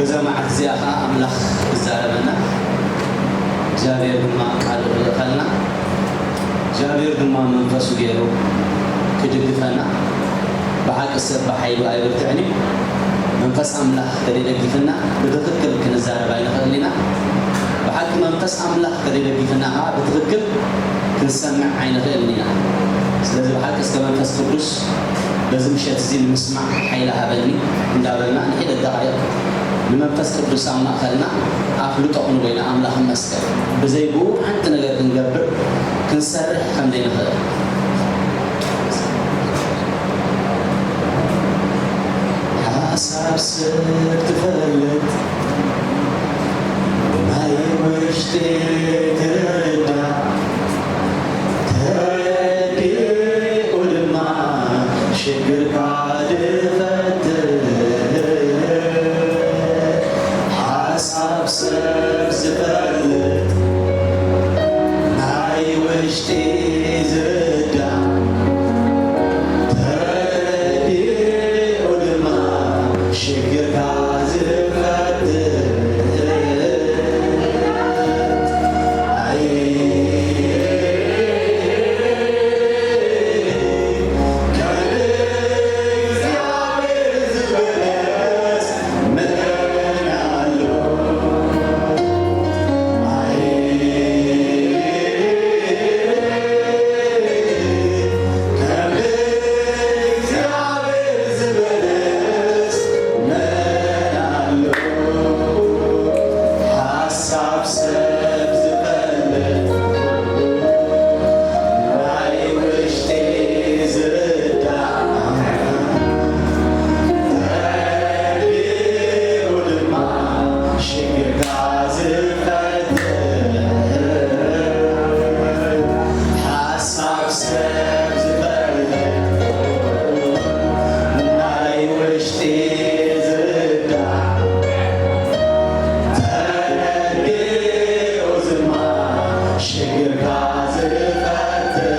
እዛ መዓልቲ እዚኣ ኸዓ ኣምላኽ ክዛረበና፣ እግዚኣብሔር ድማ ቃሉ ክልእኸልና፣ እግዚኣብሔር ድማ መንፈሱ ገይሩ ክድግፈና። ብሓቂ ሰብ ብሓይሉ ኣይብርትዕን እዩ። መንፈስ ኣምላኽ ተደይደጊፍና ብትኽክል ክንዛረብ ኣይንኽእልን ኢና። ብሓቂ መንፈስ ኣምላኽ ተደይደጊፍና ኸዓ ብትኽክል ክንሰምዕ ኣይንኽእልን ኢና። ስለዚ ብሓቂ እስከ መንፈስ ቅዱስ በዚ ምሸት እዚ ንምስማዕ ሓይሊ ሃበኒ እንዳበልና ንሒደት ደቓይቕ ንመንፈስ ቅዱስ ኣብ ማእኸልና ኣፍልጦ ክንቦ ኢና። ኣምላኽ ይመስገን። ብዘይ ብኡ ሓንቲ ነገር ክንገብር ክንሰርሕ ከም ዘይንኽእል። ሓሳብ ሰብ ትፈልጥ ናይ ውሽጢ ትርዳእ ተረዲኡ ድማ ሽግርካ ድፈትሕ ሓሳብ ሰብ ዝፈልጥ ናይ ውሽጢ ዝርዳእ ተረዲኡ ድማ ሽግርካ ዝፈትሕ ሓሳብ ሰብ ዝፈልጥ ናይ ውሽጢ ዝርዳእ ተረዲኡ ድማ ሽግርካ ዝፈትሕ ሓሳብ ሰብ ዝፈልጥ ናይ ውሽጢ ዝርዳእ ተረዲኡ ድማ ሽግርካ ዝፈትሕ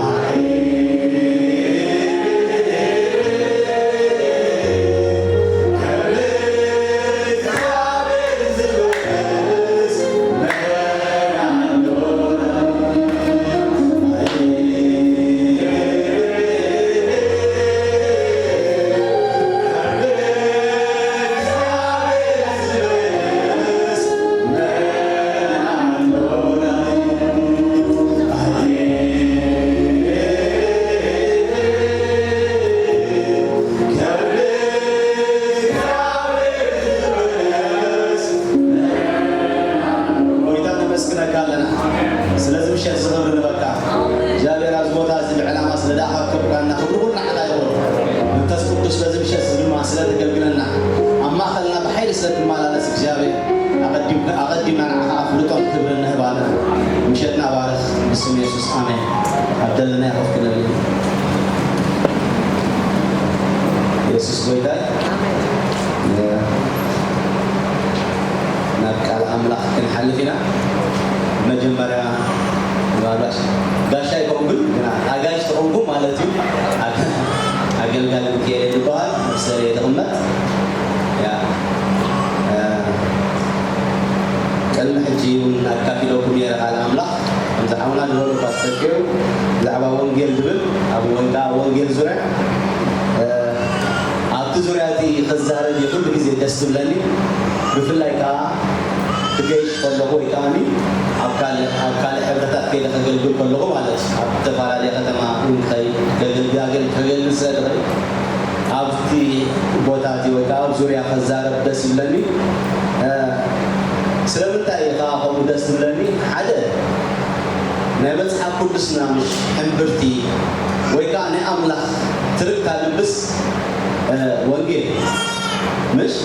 ኣይ ጎይታ ነመስግነካ ኣለና። ስለዚ ምሸት እዚ ክብሪ ንበካ። እግዚኣብሔር ኣብዚ ቦታ እዚ ብዕላማ ስለ ደኣኸብካና ክብሪ ኩሉ ንዓኻ ይኹን። መንፈስ ቅዱስ በዚ ምሸት እዚ ድማ ስለ ተገልግለና ኣብ ማእኸልና ብሓይሊ ስለ ትመላለስ እግዚኣብሔር ኣቐዲምና ኣቐዲምና ንዓኻ ኣፍልጦን ክብርን ንህብ ኣለና። ምሸትና ባርኽ ብስም የሱስ ኣሜን። ኣብ ደለናዮ ኮፍ ክንብል ኢና። የሱስ ጎይታ እዩ። ኣሜን። እ፣ ናብ ቃል ኣምላኽ ክንሓልፍ ኢና። መጀመርያ ምናልባት ጋሻ ኣይኮንኩን፣ ግና ኣጋይሽ ተኾንኩ ማለት እዩ። ኣገ-፣ ኣገልጋሊ ሚካኤል ይበሃል፣ ኣብ ሰለ ይቕመጥ። ያ፣ እ፣ ቅድሚ ሕጂ እውን ኣካፊለኩም ነይረ ቃል ኣምላኽ። ከምዚ ሓውና ዝበሎ ፓስተር ኬሩ ብዛዕባ ወንጌል ዝብል ኣብ ወይ ከዓ ወንጌል ዙርያ፣ እ፣ ኣብቲ ዙርያ እቲ ክዛረብ እየ ኩሉ ግዜ ደስ ዝብለኒ። ብፍላይ ከዓ ክገይሽ ከለኹ ወይ ከዓ ኣብ ካልእ፣ ኣብ ካልእ ሕብረታት ከይደ ከገልግል ከለኹ ማለት እዩ። ኣብ ዝተፈላለየ ከተማ እውን ክኸይድ ከገልግል፣ ኣገል-፣ ከገልግል ስለ ዝኽእል ኣብቲ ቦታ እቲ ወይ ከዓ ኣብ ዙርያ ከዛረብ ደስ ይብለኒ። እ፣ ስለምንታይ እዩ ከዓ ከምኡ ደስ ዝብለኒ? ሓደ ናይ መጽሓፍ ቅዱስና ምሽ ሕምብርቲ ወይ ከዓ ናይ ኣምላኽ ትርግታ ልብስ፣ እ፣ ወንጌል ምሽ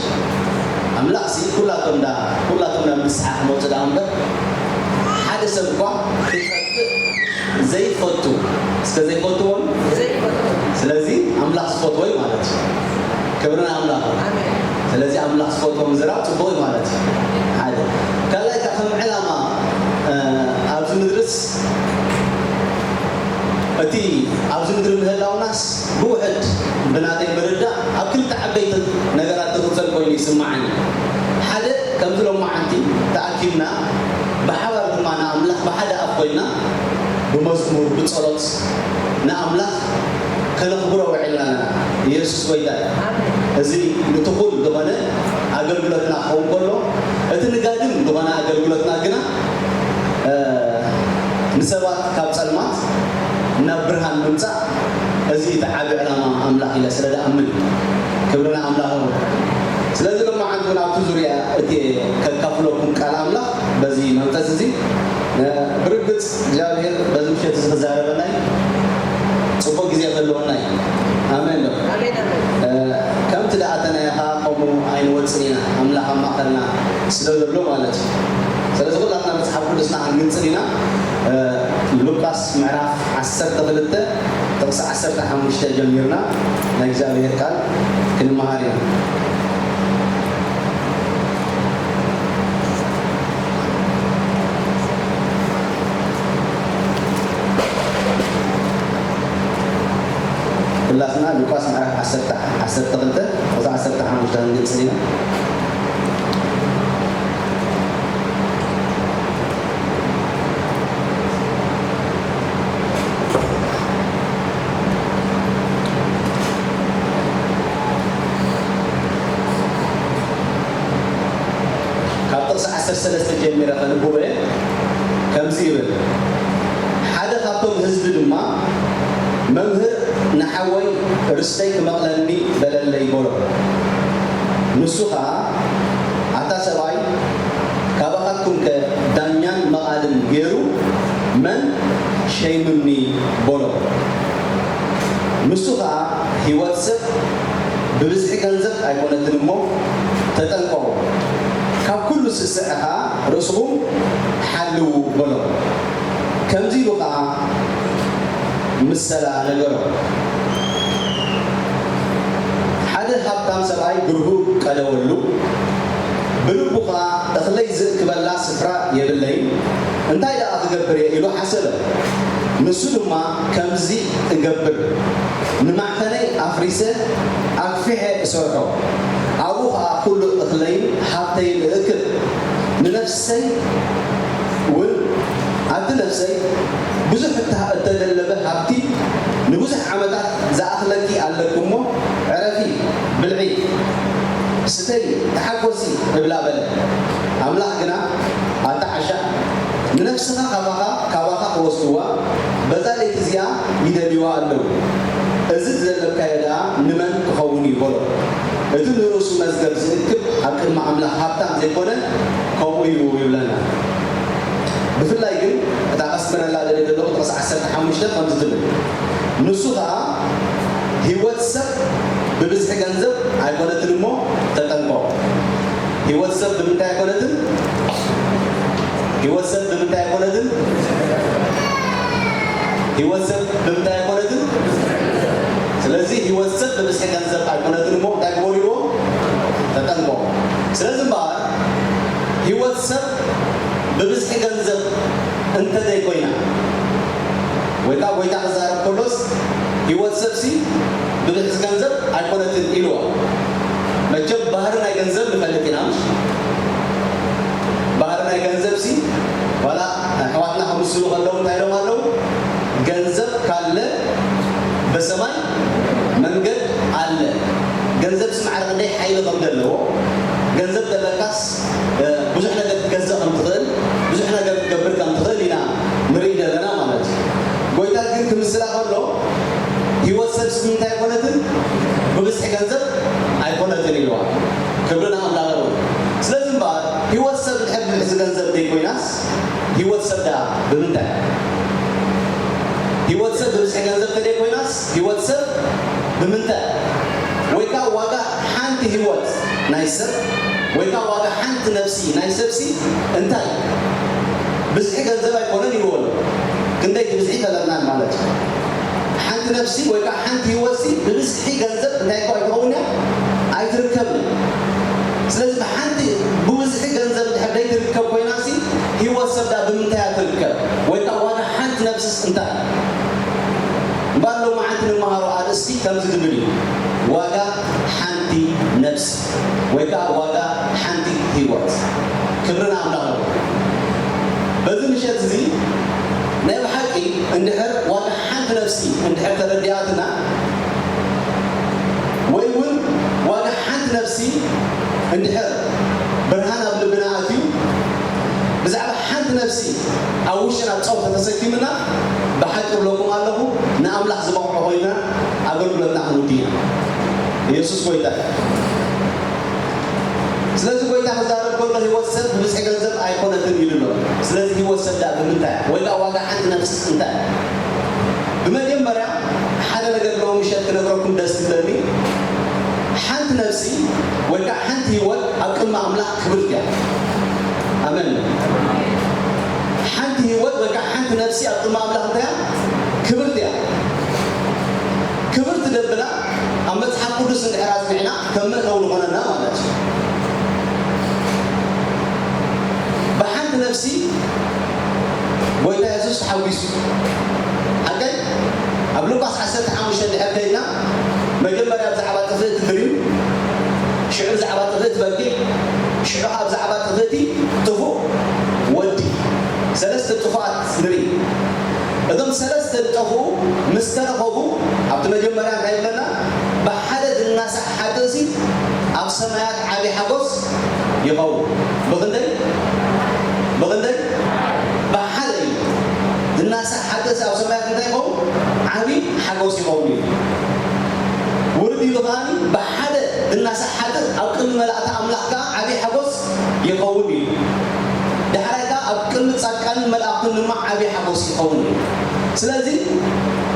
ኣምላኽ ሲ ኩላቶም ዳ፣ ኩላቶም ናብ ንስሓ ክመጹ ደኣ እምበር ሓደ ሰብ እኳ ክጠፍእ ዘይፈቱ። እስከ ዘይፈትዎም? ዘይፈቱ። ስለዚ ኣምላኽ ዝፈትዎ እዩ ማለት እዩ። ክብሪ ንኣምላኽ። ስለዚ ኣምላኽ ዝፈትዎ ምዝራብ ጽቡቕ እዩ ማለት እዩ። ሓደ ካልኣይ፣ ካብ ከም ዕላማ፣ እ፣ ኣብዚ ምድርስ እቲ ኣብዚ ምድሪ ምህላውናስ ብውሕድ ብናተይ ምርዳእ ኣብ ክልተ ዓበይቲ ነገራት ዝኽፈል ኮይኑ ይስምዓኒ። ሓደ፣ ከምዚ ሎማዓንቲ ተኣኪብና ብሓባር ድማ ንኣምላኽ ብሓደ ኣፍ ኮይና ብመዝሙር ብጸሎት ንኣምላኽ ከነኽብሮ ውዒልና ኣለና። ኢየሱስ ጎይታ እዩ። እዚ ንትኹል ዝኾነ ኣገልግሎትና ክኸውን ከሎ፣ እቲ ንጋድም ዝኾነ ኣገልግሎትና ግና፣ እ፣ ንሰባት ካብ ጸልማት ናብ ብርሃን ምምጻእ፣ እዚ እቲ ዓቢ ዕላማ ኣምላኽ ኢለ ስለ ዝኣምን እዩ። ክብሪ ንኣምላኽ ይኹን። ስለዚ ሎማዓንቲ እውን ኣብቲ ዙርያ እቲ ከካፍለኩም ቃል ኣምላኽ በዚ መንፈስ እዚ፣ እ፣ ብርግጽ እግዚኣብሔር በዚ ምሸት እዚ ክዛረበና እዩ። ጽቡቕ ግዜ ክህልወና እዩ። ኣሜን ዶ? ኣሜን፣ ኣሜን። እ፣ ከምቲ ደኣ ተናይኻ ከምኡ ኣይንወጽን ኢና። ኣምላኽ ኣብ ማእከልና ስለ ዘሎ ማለት እዩ። ስለዚ ኩላትና መጽሓፍ ቅዱስና ክንግንጽል ኢና። እ፣ ሉቃስ ምዕራፍ ዓሰርተ ክልተ ጥቕሲ ዓሰርተ ሓሙሽተ ጀሚርና ናይ እግዚኣብሔር ቃል ክንመሃር ኢና። ኩላትና ሉቃስ ምዕራፍ ዓሰርተ፣ ዓሰርተ ክልተ ቁጽሪ ዓሰርተ ሓሙሽተ ክንገልጽ ኢና። ካብ ጥቕሲ ዓሰርተ ሰለስተ ጀሚረ ከንብቦ እየ። ከምዚ ይብል፣ ሓደ ካብቶም ህዝቢ ድማ፣ "መምህር፣ ንሓወይ ርስተይ ክመቕለኒ በለለይ" በሎ። ንሱ ኸኣ፣ "ኣታ ሰብኣይ፣ ካባኻትኩምከ ዳኛን መቓልን ገይሩ መን ሸይምኒ?" በሎ። ንሱ ኸኣ፣ "ህይወት ሰብ ብብዝሒ ገንዘብ ኣይኮነትን እሞ፣ ተጠንቀቑ። ካብ ኩሉ ስስዐ ኸኣ ርእስኹም ሓልዉ" በሎ። ከምዚ ኢሉ ኸኣ ምሰላ ነገሮ። ሓደ ሃብታም ሰብኣይ ግርሁ ቀደወሉ፣ ብልቡ ኸኣ፣ "እኽለይ ዝእክበላ ስፍራ የብለይን፣ እንታይ ደኣ ክገብር እየ?" ኢሉ ሓሰበ። ንሱ ድማ፣ "ከምዚ እገብር፣ ንማዕኸነይ ኣፍሪሰ ኣግፊሐ እሰርሖ፣ ኣብኡ ኸኣ ኩሉ እኽለይን ሃብተይን እእክብ፣ ንነፍሰይ እውን፣ ኣቲ ነፍሰይ፣ ብዙሕ እተ-፣ እተደለበ ሃብቲ ንብዙሕ ዓመታት ዝኣኽለኪ ኣለኪ እሞ፣ ዕረፊ፣ ብልዒ፣ ስተይ፣ ተሓጎሲ" እብላ በለ። ኣምላኽ ግና፣ "ኣታ ዓሻ፣ ንነፍስኻ ካባኻ፣ ካባኻ ክወስድዋ፣ በዛ ለይቲ እዚኣ ይደልይዋ ኣለዉ። እዚ ዝደለብካዮ ደኣ ንመን ክኸውን እዩ?" በሎ። እቲ ንርእሱ መዝገብ ዝእክብ ኣብ ቅድሚ ኣምላኽ ሃብታም ዘይኮነ ከምኡ እዩ ይብለና። ብፍላይ ግን እታ ከስምረላ ደልየ ዘለኹ ጥቕሲ ዓሰርተ ሓሙሽተ ከምዚ ትብል፣ ንሱ ኸኣ፣ "ህይወት ሰብ ብብዝሒ ገንዘብ ኣይኮነትን እሞ፣ ተጠንቀቑ።" ህይወት ሰብ ብምንታይ ኣይኮነትን? ህይወት ሰብ ብምንታይ ኣይኮነትን? ህይወት ሰብ ብምንታይ ኣይኮነትን? ስለዚ ህይወት ሰብ ብብዝሒ ገንዘብ ኣይኮነትን እሞ እንታይ ግበሩ ኢልዎ? ተጠንቀቑ። ስለዚ እምበኣር ህይወት ሰብ ብብዝሒ ገንዘብ እንተ ዘይኮይና፣ ወይ ከዓ ጎይታ ክዛረብ ከሎስ ህይወት ሰብሲ ብብዝሒ ገንዘብ ኣይኮነትን ኢልዋ። መቸም ባህሪ ናይ ገንዘብ ንፈልጥ ኢና፣ ምሽ? ባህሪ ናይ ገንዘብሲ ዋላ ኣሕዋትና ክምስሉ ከለዉ እንታይ ኢሎም ኣለዉ? "ገንዘብ ካለ በሰማይ መንገድ ኣለ።" ገንዘብሲ ማዕረ ክንደይ ሓይሊ ከም ዘለዎ፣ ገንዘብ ዘለካስ፣ እ፣ ብዙሕ ነገር ክትገዝእ ከም ትኽእል፣ ብዙሕ ነገር ክትገብር ከም ትኽእል ኢና ንርኢ ዘለና ማለት እዩ። ጎይታ ግን ክምስላ ከሎ፣ ህይወት ሰብሲ ብምንታይ ኣይኮነትን? ብብዝሒ ገንዘብ ኣይኮነትን ኢልዋ። ክብሪ ንኣምላኽ ይኹን። ስለዚ እምበኣር ህይወት ሰብ ድሕር ብብዝሒ ገንዘብ ዘይኮይናስ፣ ህይወት ሰብ ደኣ ብምንታይ? ህይወት ሰብ ብብዝሒ ገንዘብ ተደይ ኮይናስ፣ ህይወት ሰብ ብምንታይ? ወይ ከዓ ዋጋ ሓንቲ ህይወት ናይ ሰብ፣ ወይ ከዓ ዋጋ ሓንቲ ነፍሲ ናይ ሰብሲ እንታይ? ብዝሒ ገንዘብ ኣይኮነን ይብሉ። ክንደይ ብዝሒ ተለናን ማለት እዩ። ሓንቲ ነፍሲ ወይ ከዓ ሓንቲ ህይወትሲ ብብዝሒ ገንዘብ እንታይ እኮ ኣይትኸውን እያ? ትርከብ። ስለዚ ብሓንቲ ብብዝሒ ገንዘብ እንድሕር ዘይትርከብ ኮይናሲ፣ ህይወት ሰብ ደኣ ብምንታይ እያ ትርከብ? ወይ ከዓ ዋጋ ሓንቲ ነፍስስ እንታይ? እምበኣር ሎማዓንቲ ንመሃሮ ኣርእስቲ ከምዚ ዝብል እዩ። ዋጋ ሓንቲ ነፍሲ ወይ ከዓ ዋጋ ሓንቲ ህይወት። ክብሪ ንኣምላኽ ይኹን። በዚ ምሸት እዚ ናይ ብሓቂ እንድሕር ዋጋ ሓንቲ ነፍሲ እንድሕር ተረዲኣትና፣ ወይ እውን ዋጋ ሓንቲ ነፍሲ እንድሕር ብርሃን ኣብ ልብና ኣትዩ፣ ብዛዕባ ሓንቲ ነፍሲ ኣብ ውሽጥና ጸውተ ተሰኪምና፣ ብሓቂ እብለኩም ኣለኹ፣ ንኣምላኽ ዝበቕዖ ኮይና ኣገልግሎትና ክንውዲ ኢና። ኢየሱስ ጎይታ እዩ። ስለዚ ጎይታ ክዛረብ ከሎ ህይወት ሰብ ብብዝሒ ገንዘብ ኣይኮነትን ኢሉ ኣሎ። ስለዚ ህይወት ሰብ ደኣ ብምንታይ እያ? ወይ ደኣ ዋጋ ሓንቲ ነፍስስ እንታይ እያ? ብመጀመርያ ሓደ ነገር ሎሚ ምሸት ክነግረኩም ደስ ዝብለኒ፣ ሓንቲ ነፍሲ ወይ ከዓ ሓንቲ ህይወት ኣብ ቅድሚ ኣምላኽ ክብርቲ እያ። ኣሜን። ሓንቲ ህይወት ወይ ከዓ ሓንቲ ነፍሲ ኣብ ቅድሚ ኣምላኽ እንታይ እያ? ክብርቲ እያ። ክብርቲ ደብላ ኣብ መጽሓፍ ቅዱስ እንድሕር ኣጽኒዕና ከም መእተዊ ዝኾነና ማለት እዩ። ብሓንቲ ነፍሲ ጎይታ የሱስ ተሓጒሱ። ሓቀይ ኣብ ሉቃስ ዓሰርተ ሓሙሽተ እንድሕር ከይድና መጀመርያ ብዛዕባ ጥፍእቲ ድሪም፣ ሽዑ ብዛዕባ ጥፍእቲ በጊዕ፣ ሽዑ ከዓ ብዛዕባ ጥፍእቲ ጥፉእ ወዲ፣ ሰለስተ ጥፉኣት ንርኢ። እዞም ሰለስተ ዝጠፍኡ ምስ ተረኸቡ ኣብቲ መጀመርያ እንታይ ይብለና? ብሓደ ዝናሳዕ ሓጥእሲ ኣብ ሰማያት ዓቢ ሓጎስ ይኸውን። ብኽንደይ? ብኽንደይ? ብሓደ እዩ። ዝናሳዕ ሓጥእሲ ኣብ ሰማያት እንታይ ይኸውን? ዓቢ ሓጎስ ይኸውን እዩ። ውርድ ኢሉ ከኣ ብሓደ ዝናሳዕ ሓጥእ ኣብ ቅድሚ መላእክቲ ኣምላኽ ከኣ ዓቢ ሓጎስ ይኸውን እዩ። ዳሕራይ ከኣ ኣብ ቅድሚ ጻድቃንን መላእክቱን ድማ ዓቢ ሓጎስ ይኸውን እዩ። ስለዚ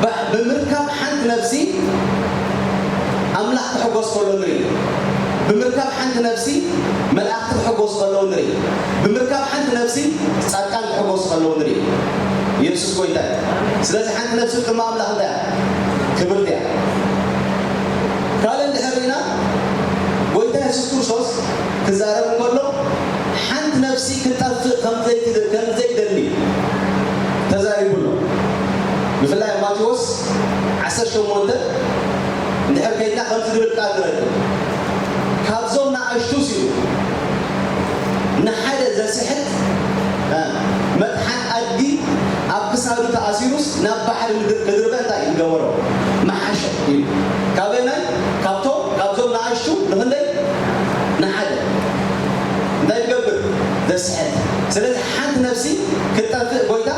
ብ-፣ ብምርካብ ሓንቲ ነፍሲ ኣምላኽ ክሕጎስ ከሎ ንርኢ። ብምርካብ ሓንቲ ነፍሲ መላእክቲ ክሕጎስ ከለዉ ንርኢ። ብምርካብ ሓንቲ ነፍሲ ጻድቃን ክሕጎስ ከለዉ ንርኢ። ኢየሱስ ጎይታ እዩ። ስለዚ ሓንቲ ነፍሲ ድማ ኣምላኽ እንታይ እያ? ክብርቲ እያ። ካልእ እንድሕር ርኢና ጎይታ የሱስ ክርስቶስ ክዛረብ እንከሎ ሓንቲ ነፍሲ ክትጠፍእ ከም ዘይትደ-፣ ከም ዘይደሊ ተዛሪቡ ኣሎ። ብፍላይ ኣብ ማቴዎስ ዓሰርተ ሸሞንተ እንድሕር ከይድና ከምዚ ዝብል ቃል ንረክብ። ካብዞም ንኣሽቱ ሲሉ ንሓደ ዘስሕት፣ እ፣ መጥሓን ኣድጊ ኣብ ክሳዱ ተኣሲሩስ ናብ ባሕሪ ምድር ክድርበ እንታይ እዩ ዝገበሮ? መሓሸ እዩ። ካበናይ? ካብቶም፣ ካብዞም ንኣሽቱ ንኽንደይ? ንሓደ። እንታይ ትገብር? ዘስሕት። ስለዚ ሓንቲ ነፍሲ ክትጠፍእ ጎይታ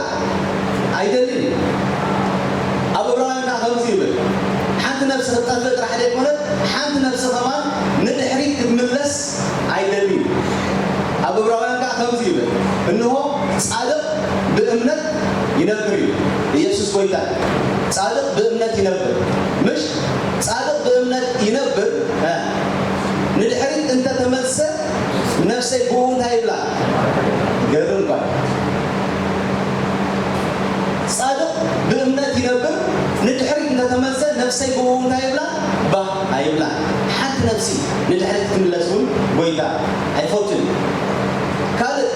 ኣይደልን እዩ። ኣብ ዕብራውያን ከኣ ከምዚ ይብል፣ ሓንቲ ነፍሲ ክትጠፍእ ጥራሕ ዘይኮነት፣ ሓንቲ ነፍሲ ከማን ንድሕሪት ክትምለስ ኣይደልን እዩ። ኣብ ዕብራውያን ከኣ ከምዚ ይብል፣ እንሆ ጻድቕ ብእምነት ይነብር እዩ። ኢየሱስ ጎይታ እዩ። ጻድቕ ብእምነት ይነብር። ምሽ ጻድቕ ብእምነት ይነብር፣ እ፣ ንድሕሪት እንተተመልሰ ነፍሰይ ብኡ እንታይ ይብላ? ገርም እኳ። ጻድቕ ብእምነት ይነብር፣ ንድሕሪት እንተተመልሰ ነፍሰይ ብኡ እንታይ ይብላ? ባህ ኣይብላ። ሓንቲ ነፍሲ ንድሕሪት ክትምለስ እውን ጎይታ ኣይፈቱን እዩ። ካልእ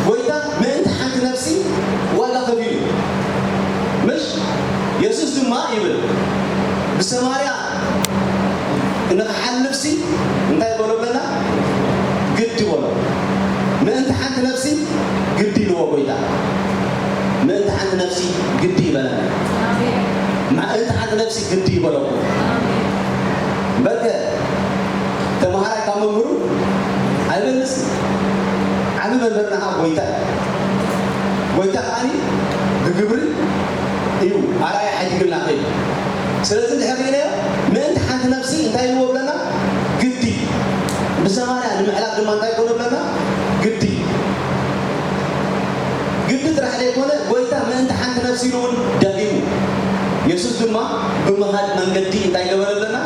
ጎይታ ምእንቲ ሓንቲ ነፍሲ ዋጋ ከፊሉ። ምሽ የሱስ ድማ ይብል፣ ብሰማርያ ንኽሓልፍሲ እንታይ በሎ ብለና? ግዲ በሎ። ምእንቲ ሓንቲ ነፍሲ ግዲ ኢልዎ ጎይታ። ምእንቲ ሓንቲ ነፍሲ ግዲ ይበለና። ምእንቲ ሓንቲ ነፍሲ ግዲ ይበለኩም። በርከ ተምሃራይ ካብ መምህሩ ኣይበልጽን። ዓቢ መምህርና ከኣ ጎይታ እዩ። ጎይታ ከኣኒ ብግብሪ እዩ ኣርኣያ ሓዲግልና ከይዱ። ስለዚ እንድሕር ርኢናዮ፣ ምእንቲ ሓንቲ ነፍሲ እንታይ ኢልዎ ብለና? ግዲ። ብሰማርያ ንምዕላል ድማ እንታይ ኮነ ብለና? ግዲ። ግዲ ጥራሕ ዘይኮነ፣ ጎይታ ምእንቲ ሓንቲ ነፍሲ ኢሉ እውን ደኺሙ። የሱስ ድማ ብምኻድ መንገዲ እንታይ ገበረ ብለና?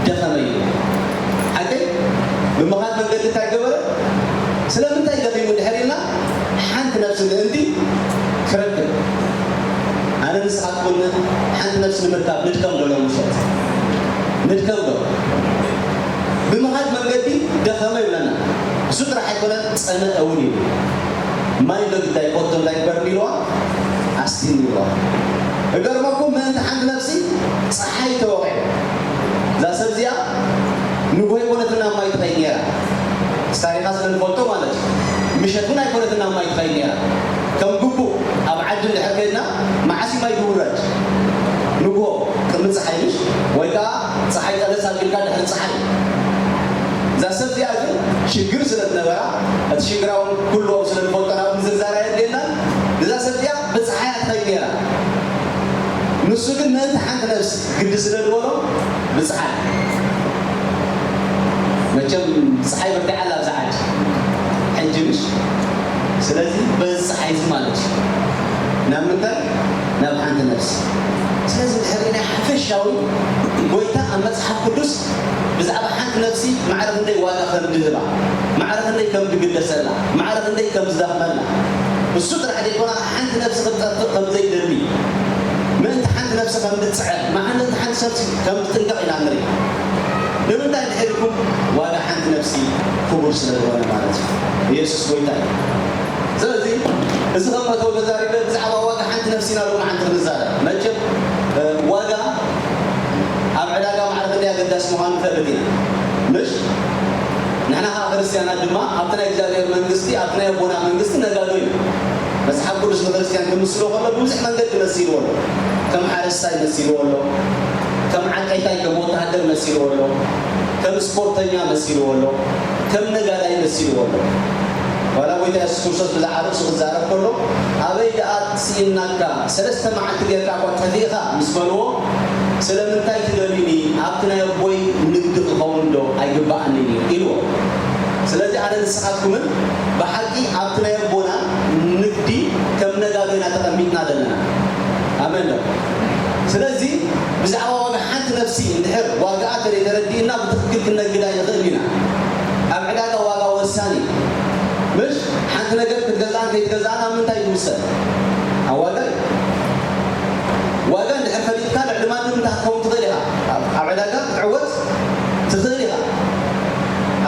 ደኸመ እዩ። ሓቀይ? ብምኻድ መንገዲ እንታይ ገበረ? ስለምንታይ ደኺሙ እንድሕር ኢልና፣ ሓንቲ ነፍሲ ምእንቲ ክረክብ። ኣነ ንስኻትኩም ሓንቲ ነፍሲ ንምርካብ ንድከም ዶ ሎም ምሸት? ንድከም ዶ? ብምኻድ መንገዲ ደኸመ ይብለና። እሱ ጥራሕ ኣይኮነን፣ ጸመአ እውን ይብል። ማይ ዶ ግዳይ ኮቶ እንታይ ግበር ኢልዋ? ኣስቲኒ ኢልዋ። እገርመኩም፣ ምእንቲ ሓንቲ ነፍሲ ጸሓይ ተወቒዑ። እዛ ሰብ እዚኣ ንግሆ ኣይኮነትና ማይ ትኸይድ ነይራ። ታሪኻ ስለ ንፈልጦ ማለት እዩ። ምሸት እውን ኣይኮነትና ማይ ትኸይድ ነይራ። ከም ግቡእ ኣብ ዓዲ እንድሕር ከይድና መዓስ እዩ ማይ ዝውረድ? ንግሆ ቅድሚ ጸሓይ ምሽ? ወይ ከዓ ጸሓይ ጠለስ ኣቢልካ ድሕሪ ጸሓይ። እዛ ሰብ እዚኣ ግን ሽግር ስለ ዝነበራ፣ እቲ ሽግራ እውን ኩሉ ኣብኡ ስለ ዝፈልጦ ናብ ምዝርዛር ኣየድልየናን። እዛ ሰብ እዚኣ ብጸሓይ እያ ትኸይድ ነይራ። ንሱ ግን ምእንቲ ሓንቲ ነፍሲ ግዲ ስለ ዝበሎ ብጸሓይ። መቸም ጸሓይ በርቲዓ ኣላ ኣብዛ ዓዲ ሕጂ ምሽ። ስለዚ በዚ ጸሓይ እዚ ማለት እዩ ናብ ምንታይ? ናብ ሓንቲ ነፍሲ። ስለዚ ድሕሪ ናይ ሓፈሻዊ ጎይታ ኣብ መጽሓፍ ቅዱስ ብዛዕባ ሓንቲ ነፍሲ ማዕረ ክንደይ ዋጋ ከም ዝህባ፣ ማዕረ ክንደይ ከም ዝግደሰላ፣ ማዕረ ክንደይ ከም ዝደኽመላ፣ እሱ ጥራሕ ዘይኮነ ሓንቲ ነፍሲ ክትጠፍእ ከም ዘይደሊ፣ ምእንቲ ሓንቲ ነፍሲ ከም ዝጽዕር፣ ምእንቲ ሓንቲ ነፍሲ ከም ዝጥንቀቕ ኢና ንርኢ። ንምንታይ እንድሕር ኢልኩም ዋጋ ሓንቲ ነፍሲ ክቡር ስለ ዝኾነ ማለት እዩ። ኢየሱስ ጎይታ እዩ። ስለዚ እዚ ከም መእተዊ ተዛሪበ ብዛዕባ ዋጋ ሓንቲ ነፍሲ ኢና ሎሚ ሓንቲ ክንዛረብ። መቸም ዋጋ ኣብ ዕዳጋ ማዕረ ክንደይ ኣገዳሲ ምዃኑ ንፈልጥ ኢና። ምሽ ንሕና ከዓ ክርስትያናት ድማ ኣብቲ ናይ እግዚኣብሔር መንግስቲ ኣብቲ ናይ ኣቦና መንግስቲ ነጋዶ ኢና። መጽሓፍ ቅዱስ ንክርስትያን ክምስሎ ከሎ ብብዙሕ መንገዲ መሲልዎ ኣሎ። ከም ሓረስታይ መሲልዎ ኣሎ። ከም ዓቀይታይ ከም ወተሃደር መሲልዎ ኣሎ። ከም ስፖርተኛ መሲልዎ ኣሎ። ከም ነጋዳይ መሲልዎ ኣሎ። ዋላ ጎይታ የሱስ ክርስቶስ ብዛዕባ ርእሱ ክዛረብ ከሎ ኣበይ ደኣ ስኢንናካ ሰለስተ መዓልቲ ጌርካ እኳ ጠፊእኻ ምስ በልዎ ስለምንታይ ትደልዩኒ ኣብቲ ናይ ኣቦይ ንግዲ ክኸውን ዶ ኣይግባኣንን እዩ ኢልዎ። ስለዚ ኣነ ንስኻትኩምን ብሓቂ ኣብቲ ናይ ኣቦና ንግዲ ከም ነጋዶ ኢና ተቐሚጥና ዘለና። ኣሜን ዶ? ስለዚ ብዛዕባ ዋጋ ሓንቲ ነፍሲ እንድሕር ዋጋኣ ተዘይተረዲእና ብትኽክል ክነግድ ኣይንኽእል ኢና። ኣብ ዕዳጋ ዋጋ ወሳኒ እዩ። ምሽ ሓንቲ ነገር ክትገዝኣን ከይትገዝኣን ኣብ ምንታይ ይውሰን? ኣብ ዋጋ እዩ። ዋጋ እንድሕር ፈሊጥካ ልዕሊ ማንም እንታይ ክትኸውን ትኽእል ኢኻ። ኣብ ኣብ ዕዳጋ ክትዕወት ትኽእል ኢኻ።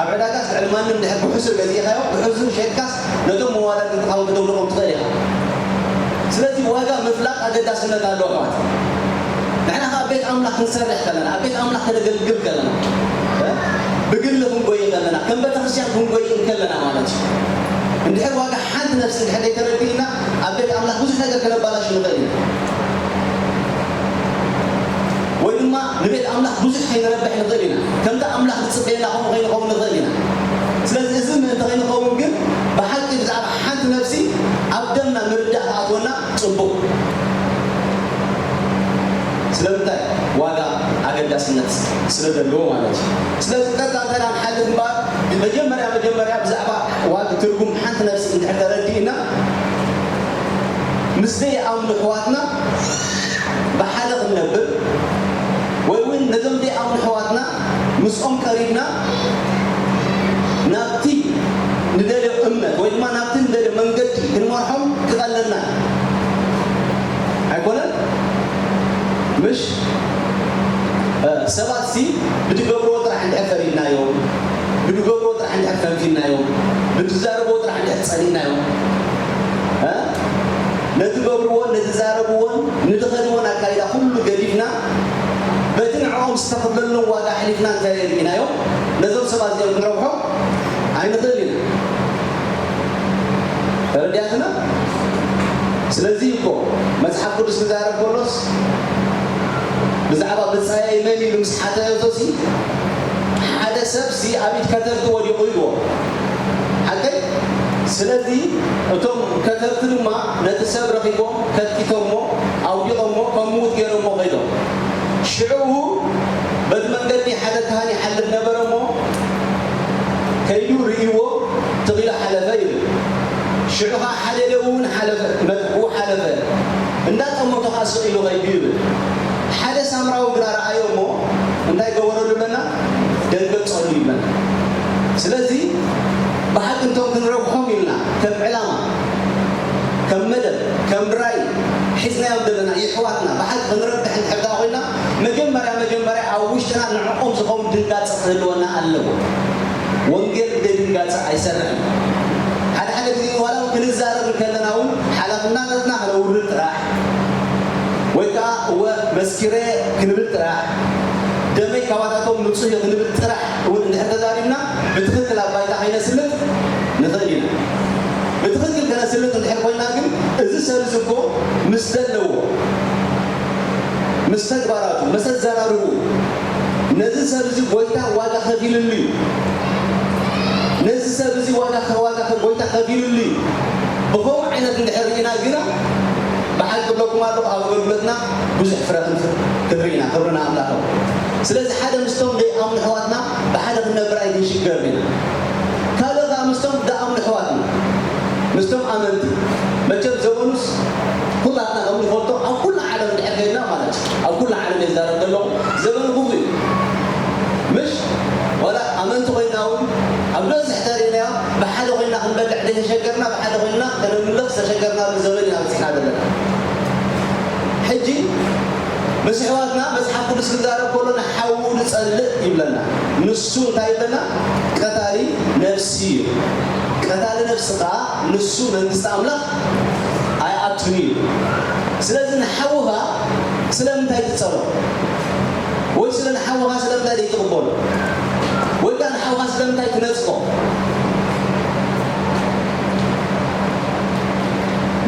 ኣብ ዕዳጋስ ልዕሊ ማንም እንድሕር ብሕሱር ገዚእኻዮ ብሕሱር ሸይጥካስ ነቶም መዋዳድርትኻ እውን ክተውድቖም ትኽእል ኢኻ። ስለዚ ዋጋ ምፍላጥ ኣገዳስነት ኣለዎ ኣሕዋት። ንሕና ከኣ ኣብ ቤት ኣምላኽ ክንሰርሕ ከለና፣ ኣብ ቤት ኣምላኽ ከነገልግል ከለና፣ እ? ብግሊ ክንጎይ ከለና፣ ከም ቤተክርስትያን ክንጎይ እንከለና ማለት እዩ። እንድሕር ዋጋ ሓንቲ ነፍሲ እንድሕር ዘይተረዲእና ኣብ ቤት ኣምላኽ ብዙሕ ነገር ከነባላሹ ንኽእል ኢና። ወይ ድማ ንቤት ኣምላኽ ብዙሕ ከይንረብሕ ንኽእል ኢና። ከምቲ ኣምላኽ ዝጽበየና ከምኡ ከይንኸውን ንኽእል ኢና። ስለዚ እዚ ምእንቲ ከይንኸውን ግን ብሓቂ ብዛዕባ ሓንቲ ነፍሲ ኣብ ደምና ምርዳእ ክኣትወና ጽቡቕ። ስለምንታይ? ዋጋ ኣገዳስነት ስለ ዘለዎ ማለት እዩ። ስለዚ ቀጥታ እንተ ንሓልፍ እምበኣር መጀመርያ መጀመርያ ብዛዕባ ዋጋ ትርጉም ሓንቲ ነፍሲ እንድሕር ተረዲእና ምስ ዘይኣምኑ ኣሕዋትና ብሓደ ክንነብር ወይ እውን ነዞም ዘይኣምኑ ኣሕዋትና ምስኦም ቀሪብና ናብቲ ንደልዮ እምነት ወይ ድማ ናብቲ ንደልዮ መንገዲ ክንመርሖም ክቐለልና እዩ። ኣይኮነን? ምሽ? እ፣ ሰባትሲ ብድገብርዎ ጥራሕ እንድሕር ፈሪድናዮም፣ ብድገብርዎ ጥራሕ እንድሕር ፈንፊናዮም፣ ብድዛረብዎ ጥራሕ እንድሕር ጸሊእናዮም፣ እ? ነቲ ገብርዎን ነቲ ዛረብዎን ንድኸድዎን ኣካይዳ ኩሉ ገዲፍና በቲ ንዕኦም ዝተኸፍለሎም ዋጋ ኣሕሊፍና እንተ ርኢናዮም ነዞም ሰባት እዚኦም ክንረብሖም ኣይንኽእል ኢና። ተረዲኣትና? ስለዚ እኮ መጽሓፍ ቅዱስ ክዛረብ ከሎስ ብዛዕባ ብጻየይ መን ኢሉ ምስ ሓተቶሲ ሓደ ሰብሲ ኣብ ኢድ ከተርቲ ወዲቑ ኢልዎ። ሓቀይ? ስለዚ እቶም ከተርቲ ድማ ነቲ ሰብ ረኺቦም ከትኪቶሞ ኣውዲቖሞ ከም ምዉት ገይሮሞ ከይዶም። ሽዑ በቲ መንገዲ ሓደ ካህን ይሓልፍ ነበረ እሞ ከይዱ ርእይዎ ትኺሉ ሓለፈ ይብል። ሽዑ ኸዓ ሓደ ሌዊ እውን ሓለፈ፣ መጥቅኡ ሓለፈ፣ እንዳጠመቶ ኸዓ ስቕ ኢሉ ኸይዱ ይብል። ሓደ ሳምራዊ ግና ረኣዮ እሞ እንታይ ገበረሉ ይብለና? ደንገጸሉ ይብለና። ስለዚ ብሓቂ እንቶም ክንረብሖም ኢልና ከም ዕላማ፣ ከም መደብ፣ ከም ራእይ ሒዝናዮም ዘለና የሕዋትና ብሓቂ ክንረብሕ እንድሕር ደኣ ኮይና መጀመርያ መጀመርያ ኣብ ውሽጥና ንዕኦም ዘለወና ኣለዎ። ወንጌል ብደንጋጸ ኣይሰርሕን። ሓደ ሓደ ግዜ ዋላ እውን ክንዛረብ እንከለና እውን ሓላፍነትና ከነውርድ ጥራሕ ወይ ከዓ እወ መስኪረ ክንብል ጥራሕ ደመይ ካባታቶም ንጹህ እዩ ክንብል ጥራሕ እውን እንድሕር ተዛሪብና ብትኽክል ኣብ ባይታ ከይነስልጥ ንኽእል ኢና። ብትኽክል ከነስልጥ እንድሕር ኮይና ግን እዚ ሰብ እዚ እኮ ምስ ዘለዎ ምስ ተግባራቱ ምስ ኣዘራርብኡ ነዚ ሰብ እዚ ጎይታ ዋጋ ከፊልሉ እዩ። ነዚ ሰብ እዚ ዋጋ ዋጋ ጎይታ ከፊልሉ እዩ። ብኸምኡ ዓይነት እንድሕር ርኢና ግና ብሓቂ እብለኩም ኣለኹ ኣብ ኣገልግሎትና ብዙሕ ፍረ ክንፍር ክንርኢ ኢና። ክብሪ ንኣምላኽ ይኹን። ስለዚ ሓደ ምስቶም ደይኣምኑ ኣሕዋትና ብሓደ ክንነብር ኣይክንሽገርን ኢና። ካልእ ከዓ ምስቶም ደኣምኑ ኣሕዋትና ምስቶም ኣመንቲ መቸም ዘበኑስ ኩላትና ከም ንፈልጦ ኣብ ኩሉ ዓለም እንድሕር ከይድና ማለት እዩ። ኣብ ኩሉ ዓለም እየ ዝዛረብ ዘለኹ። ዘበኑ ክፉእ እዩ። ምሽ ዋላ ኣመንቲ ኮይና እውን ኣብ በዝሕ ተርእናዮ ብሓደ ኮይና ክንበልዕ ዘይተሸገርና ብሓደ ኮይና ከነምልኽ ዝተሸገርናሉ ዘበን ኢና በፂሕና ዘለና። ሕጂ ምስ ኣሕዋትና መፅሓፍ ቅዱስ ክዛረብ ከሎ ንሓዉ ንፀልእ ይብለና። ንሱ እንታይ ይብለና? ቀታሊ ነፍሲ እዩ። ቀታሊ ነፍሲ ከዓ ንሱ መንግስቲ ኣምላኽ ኣይኣቱን እዩ። ስለዚ ንሓውኻ ስለምንታይ ትፀሎ? ወይ ስለ ንሓውኻ ስለምንታይ ዘይትቕበሎ? ወይ ከዓ ንሓውኻ ስለምንታይ ትነፅፎ?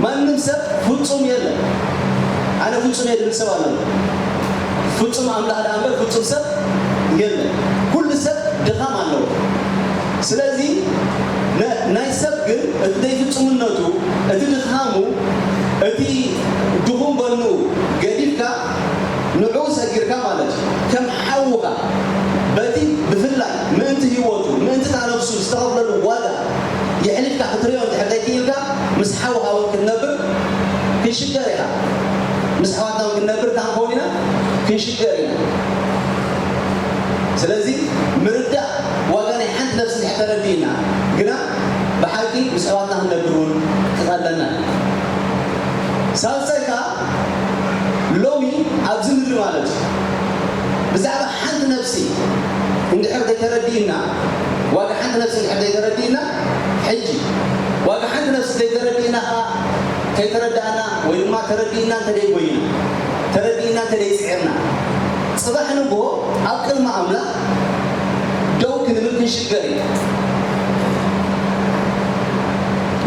ማንም ሰብ ፍጹም የለን። ኣነ ፍጹም እየ ዝብል ሰብ ኣሎ። ፍጹም ኣምላኽ ደኣ እምበር ፍጹም ሰብ የለን። ኩሉ ሰብ ድኻም ኣለዎ። ስለዚ ነ- ናይ ሰብ ግን እቲ ዘይፍጹምነቱ፣ እቲ ድኻሙ፣ እቲ ድኹም ጎኑ ገዲፍካ ንዕኡ ሰጊርካ ማለት እዩ። ከም ሓውኻ በቲ ብፍላይ ምእንቲ ህይወቱ ምእንቲ እታ ነፍሱ ዝተኸፍለሉ ዋጋ የሕሊፍካ ክትሪኦ እንድሕር ዘይክኢልካ ምስ ሓውኻ እውን ክትነብር ክንሽገር ኢኻ። ምስ ኣሕዋትና እውን ክንነብር እንታይ ክንከውን ኢና? ክንሽገር ኢና። ስለዚ ምርዳእ ዋጋ ናይ ሓንቲ ነፍሲ እንድሕር ተረዲእና ግና ብሓቂ ምስ ኣሕዋትና ክንነብር እውን ክቐለና እዩ። ሳልሳይ ከዓ ሎሚ ኣብዚ ምድሪ ማለት እዩ ብዛዕባ ሓንቲ ነፍሲ እንድሕር ዘይተረዲእና ዋጋ ሓንቲ ነፍሲ እንድሕር ዘይተረዲእና ሕጂ ዋጋ ሓንቲ ነፍሲ ዘይተረዲእና ከዓ ከይተረዳእና ወይ ድማ ተረዲእና እንተደይ ኮይና ተረዲእና እንተደይ ፅዒርና ፅባሕ ንግሆ ኣብ ቅድሚ ኣምላኽ ደው ክንብል ክንሽገር እዩ።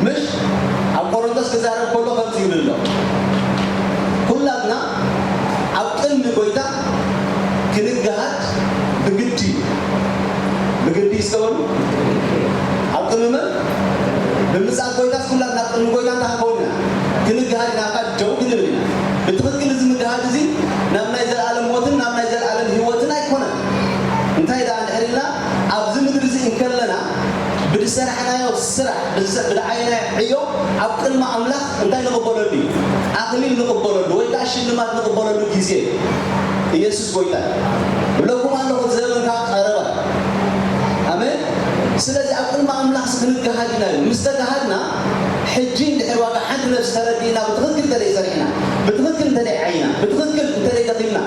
ምሽ ኣብ ቆሮንቶስ ክዛረብ ከሎ ከምዚ ይብል ኣሎ። ኩላትና ኣብ ቅድሚ ጎይታ ክንገሃድ ብግዲ እዩ። ብግዲ ይስተበሉ ኣብ ቅድሚ መን ብምጻት ጎይታስ ኩላትና ኣብ ቅድሚ ጎይታ እንታይ ክንከውን ኢና? ክንገሃድ ኢና። ካብ ደው ክንብል ኢና። ብትኽክል እዚ ምግሃድ እዚ ናብ ናይ ዘለኣለም ሞትን ናብ ናይ ዘለኣለም ህይወትን ኣይኮነን። እንታይ ደኣ እንድሕር ኢልና ኣብዚ ምድሪ እዚ እንከለና ብዝሰራሕናዮ ስራሕ ብዝሰ- ብደዓይናዮ ዕዮ ኣብ ቅድሚ ኣምላኽ እንታይ ንቕበለሉ እዩ? ኣኽሊል ንቕበለሉ ወይ ከዓ ሽልማት ንቕበለሉ ግዜ እዩ። ኢየሱስ ጎይታ እዩ። እብለኩም ኣለኹ እቲ ዘበን ከዓ ቀረባ። ኣሜን። ስለዚ ኣብ ቅድሚ ኣምላኽ ክንገሃድ ኢና እዩ። ምስ ተገሃድና ሕጂ እንድሕር ዋጋ ሓንቲ ነፍሲ ተረዲእና ብትኽክል እንተደይ ሰሪሕና ብትኽክል እንተደይ ዓይና ብትኽክል እንተደይ ደኺምና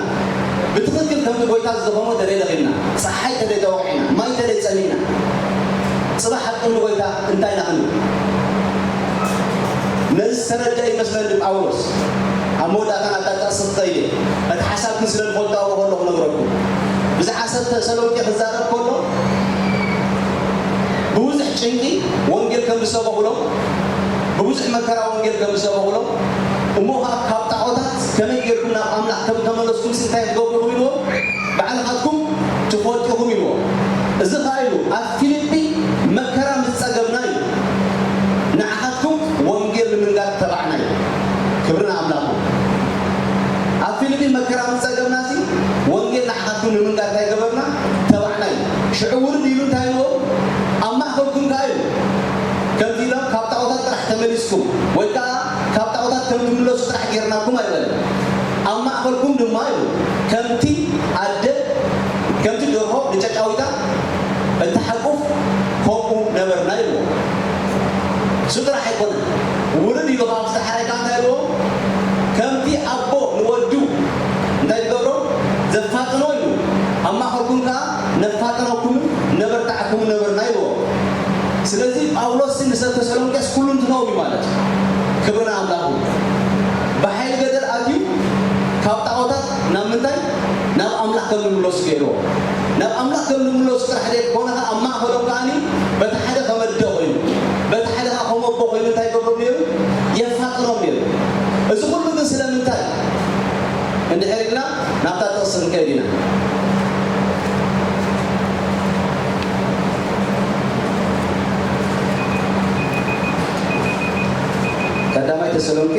ብትኽክል ከምቲ ጎይታ ዝደኸሞ እንተደይ ደኺምና ፀሓይ እንተደይ ተወቂዕና ማይ እንተደይ ፀሚእና ፅባሕ ኣብ ቅድሚ ጎይታ እንታይ ኢና ክንብል? ነዚ ዝተረድአ ይመስለኒ ጳውሎስ ኣብ መወዳእታ ናብታ ጥቕሲ ክኸይድ እየ። እቲ ሓሳብ ግን ስለ ዝፈልጦ ኣብኡ ከሎ ክነግረኩም ብዛዕባ ሰብ ተሰሎንቄ ክዛረብ ከሎ ብብዙሕ ጭንቂ ወንጌል ከም ዝሰበኹሎም ብብዙሕ መከራ ወንጌል ከም ዝሰበኹሎም እሞ ኸዓ ካብ ጣዖታት ከመይ ጌርኩም ናብ ኣምላኽ ከም ተመለስኩም እንታይ ትገብሩ ኢልዎም ባዕልኻትኩም ትፈልጡ ኢኹም ኢልዎም። እዚ ኸዓ ኢሉ ኣብ ፊልጲ መከራ ምስ ጸገብና እዩ ንዓኻትኩም ወንጌል ንምንጋር ተባዕና እዩ። ክብሪ ንኣምላኽ። ኣብ ፊልጲ መከራ ምስ ጸገብና ሲ ወንጌል ንዓኻትኩም ንምንጋር እንታይ ገበርና? ተባዕና እዩ። ሽዑ ውርድ ኢሉ እንታይ ኢልዎም? ኣብ ማእኸልኩም ከኣ ኢሉ ከምዚ ኢሎም ካብ ጣዖታት ጥራሕ ተመሊስኩም ወይ ከኣ ካብ ጣዖታት ከም ትምለሱ ጥራሕ ጌርናኩም ኣይበለን። ኣብ ማእኸልኩም ድማ ኢሉ ከምቲ ኣደ ከምቲ ደርሆ ንጨጫዊታ እትሓቁፍ ከምኡ ነበርና ኢልዎ። እሱ ጥራሕ ኣይኮነን። ውርድ ኢሉ ካብ ዝደሓራይ ከዓ እንታይ ኢልዎ? ከምቲ ኣቦ ንወዱ እንታይ ዝገብሮ ዘፋጥኖ ኢሉ ኣብ ማእኸልኩም ከዓ ነፋጥነኩም ከም ንምለሱ ገይርዎ። ናብ ኣምላኽ ከም ንምለሱ ጥራሕ ዘይኮነ፣ ኣብ ማእከሎም ከኣ በቲ ሓደ ከም ኣደ ኮይኑ፣ በቲ ሓደ ከኣ ከም ኣቦ ኮይኑ እንታይ ይገብሮም ነይሩ? የፋቅሮም ነይሩ። እዚ ኩሉ ግን ስለምንታይ እንድሕር ኢልና ናብታ ጥቕሲ ክንከይድ ኢና። ቀዳማይ ተሰሎንቄ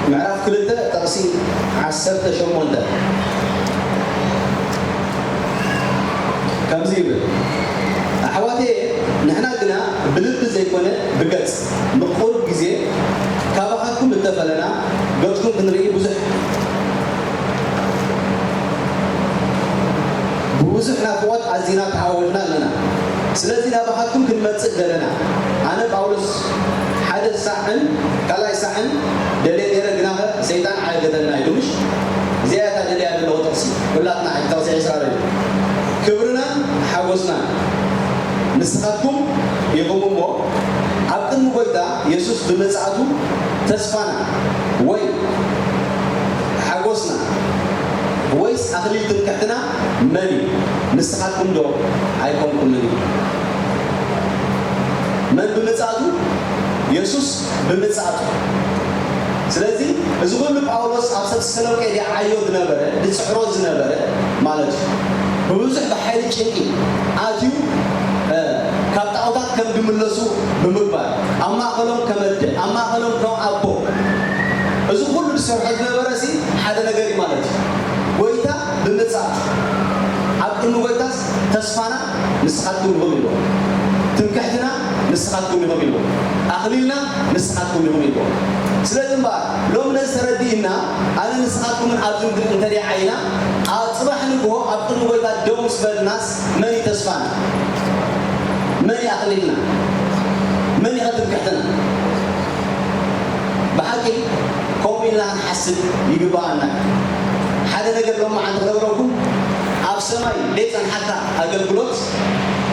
ምዕራፍ ክልተ ጥቕሲ ዓሰርተ ሸሞንተ ከምዚ ይብል፣ ኣሕዋተየ፣ ንሕና ግና ብልቢ ዘይኮነ ብገጽ ንቑሩብ ግዜ ካባኻትኩም እተፈለና፣ ገጽኩም ክንርኢ ብዙሕ ብብዙሕ ናፍቖት ኣዚና ተሃወኽና ኣለና። ስለዚ ናባኻትኩም ክንመጽእ ደለና። ኣነ ጳውሎስ ሓደ ሳዕን ካልኣይ ሳዕን ደልየ ነይረ፣ ግናኸ ሰይጣን ዓገተና ኢሉ። ምሽ እዚኣ እያ እታ ደልያ ዘለኹ ጥቕሲ። ኩላትና ሕጂ ጥቕሲ ዕስራ እዩ። ክብርናን ሓጎስናን ንስኻትኩም ኢኹም እሞ፣ ኣብ ቅድሚ ጐይታ የሱስ ብምጽኣቱ ተስፋና ወይ ሓጎስና ወይስ ኣኽሊል ትምክሕትና መን እዩ? ንስኻትኩም ዶ ኣይኮንኩምን እዩ? መን ብምጽኣቱ? የሱስ ብምጽኣቱ። ስለዚ እዚ ኩሉ ጳውሎስ ኣብ ሰብ ተሰሎንቄ ዲዓዮ ዝነበረ፣ ዝጽዕሮ ዝነበረ ማለት እዩ። ብብዙሕ ብሓይሊ ጭንቂ ኣትዩ፣ እ፣ ካብ ጣዖታት ከም ዝምለሱ ብምግባር፣ ኣብ ማእከሎም ከም ኣደ፣ ኣብ ማእከሎም ከም ኣቦ፣ እዚ ኩሉ ዝሰርሖ ዝነበረ ሲ ሓደ ነገር እዩ ማለት እዩ። ጎይታ ብምጻእ፣ ኣብ ቅድሚ ጎይታስ ተስፋና ንስኻትኩም ኢኹም ኢልዎ። ትምክሕትና ንስኻትኩም ኢኹም ኢልዎ። ኣኽሊልና ንስኻትኩም ኢኹም ኢልዎ። ስለዚ እምበኣር ሎሚ ነዚ ተረዲእና፣ ኣነ ንስኻትኩምን ኣብዚ ምድሪ እንተደኣ ዓይና፣ ኣብ ጽባሕ ንግሆ ኣብ ቅድሚ ጎይታ ደው ምስ በልናስ መን እዩ ተስፋና? መን እዩ ኣኽሊልና? መን እዩ ትምክሕትና? ብሓቂ ከምኡ ኢልና ክንሓስብ ይግባኣና። ሓደ ነገር ሎማዓንቲ ክነግረኩም፣ ኣብ ሰማይ ዘይጸንሓካ ኣገልግሎት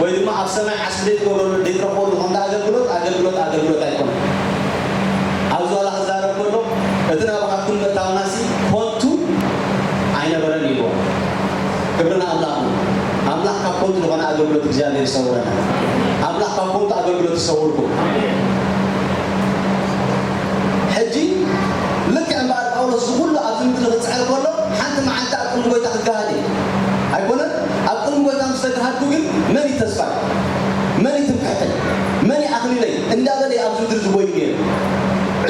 ወይ ድማ ኣብ ሰማይ ዓስቢ ዘይትገብረሉ ዘይትረኽበሉ ዝኾንካ ኣገልግሎት፣ ኣገልግሎት፣ ኣገልግሎት ኣይኮነን። ኣብዚ ዋላ ክዛረብ ከሎ፣ እቲ ናባኻትኩም ምእታውናሲ ኮንቱ ኣይነበረን ኢልዎ። ክብሪ ንኣምላኽ ይኹን። ኣምላኽ ካብ ኮንቱ ዝኾነ ኣገልግሎት እግዚኣብሔር ይሰውረና። ኣምላኽ ካብ ኮንቱ ኣገልግሎት ይሰውርኩም። ሕጂ ልክዕ እምበኣር ጳውሎስ እዚ ኩሉ ኣብዚ ምድሪ ክጽዕር ከሎ፣ ሓንቲ መዓልቲ ኣብ ቅድሚ ጎይታ ክገሃድ እየ። ኣይኮነን? ኣብ ቅድሚ ጎይታ ምስ ተገሃድኩ ግን መን እዩ ተስፋይ? መን እዩ ትምክሕተይ? መን እዩ ኣኽሊለይ? እንዳበለ እዩ ኣብዚ ምድሪ ዝጎይ ነይሩ።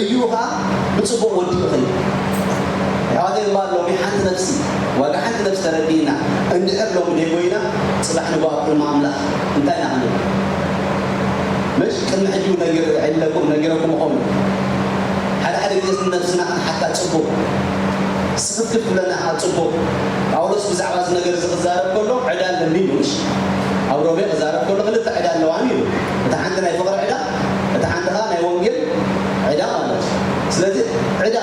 ዕዩኡ ኸኣ ብጽቡቕ ወዲኡ ኸይዱ። ኣሕዋተይ እምበኣር ሎሚ ሓንቲ ነፍሲ፣ ዋጋ ሓንቲ ነፍሲ ተረዲእና፣ እንድሕር ሎሚ ደይጎይና፣ ጽባሕ ንግሆ ኣብ ቅድሚ ኣምላኽ እንታይ ኢና ክንብል? ምሽ ቅድሚ ሕጂ እውን ነጊረ-፣ ኢለኩም፣ ነጊረኩም እኸውን። ሓደ ሓደ ግዜ ነብስና ክንሓታ ጽቡቕ፣ ስኽፍክፍ ክብለና ከዓ ጽቡቕ። ጳውሎስ ብዛዕባ እዚ ነገር እዚ ክዛረብ ከሎ ዕዳ ኣለኒ ኢሉ፣ ምሽ ኣብ ሮሜ ክዛረብ ከሎ ክልተ ዕዳ ኣለዋኒ ኢሉ። እታ ሓንቲ ናይ ፍቕሪ ዕዳ፣ እታ ሓንቲ ከዓ ናይ ወንጌል ዕዳ ማለት እዩ። ስለዚ ዕዳ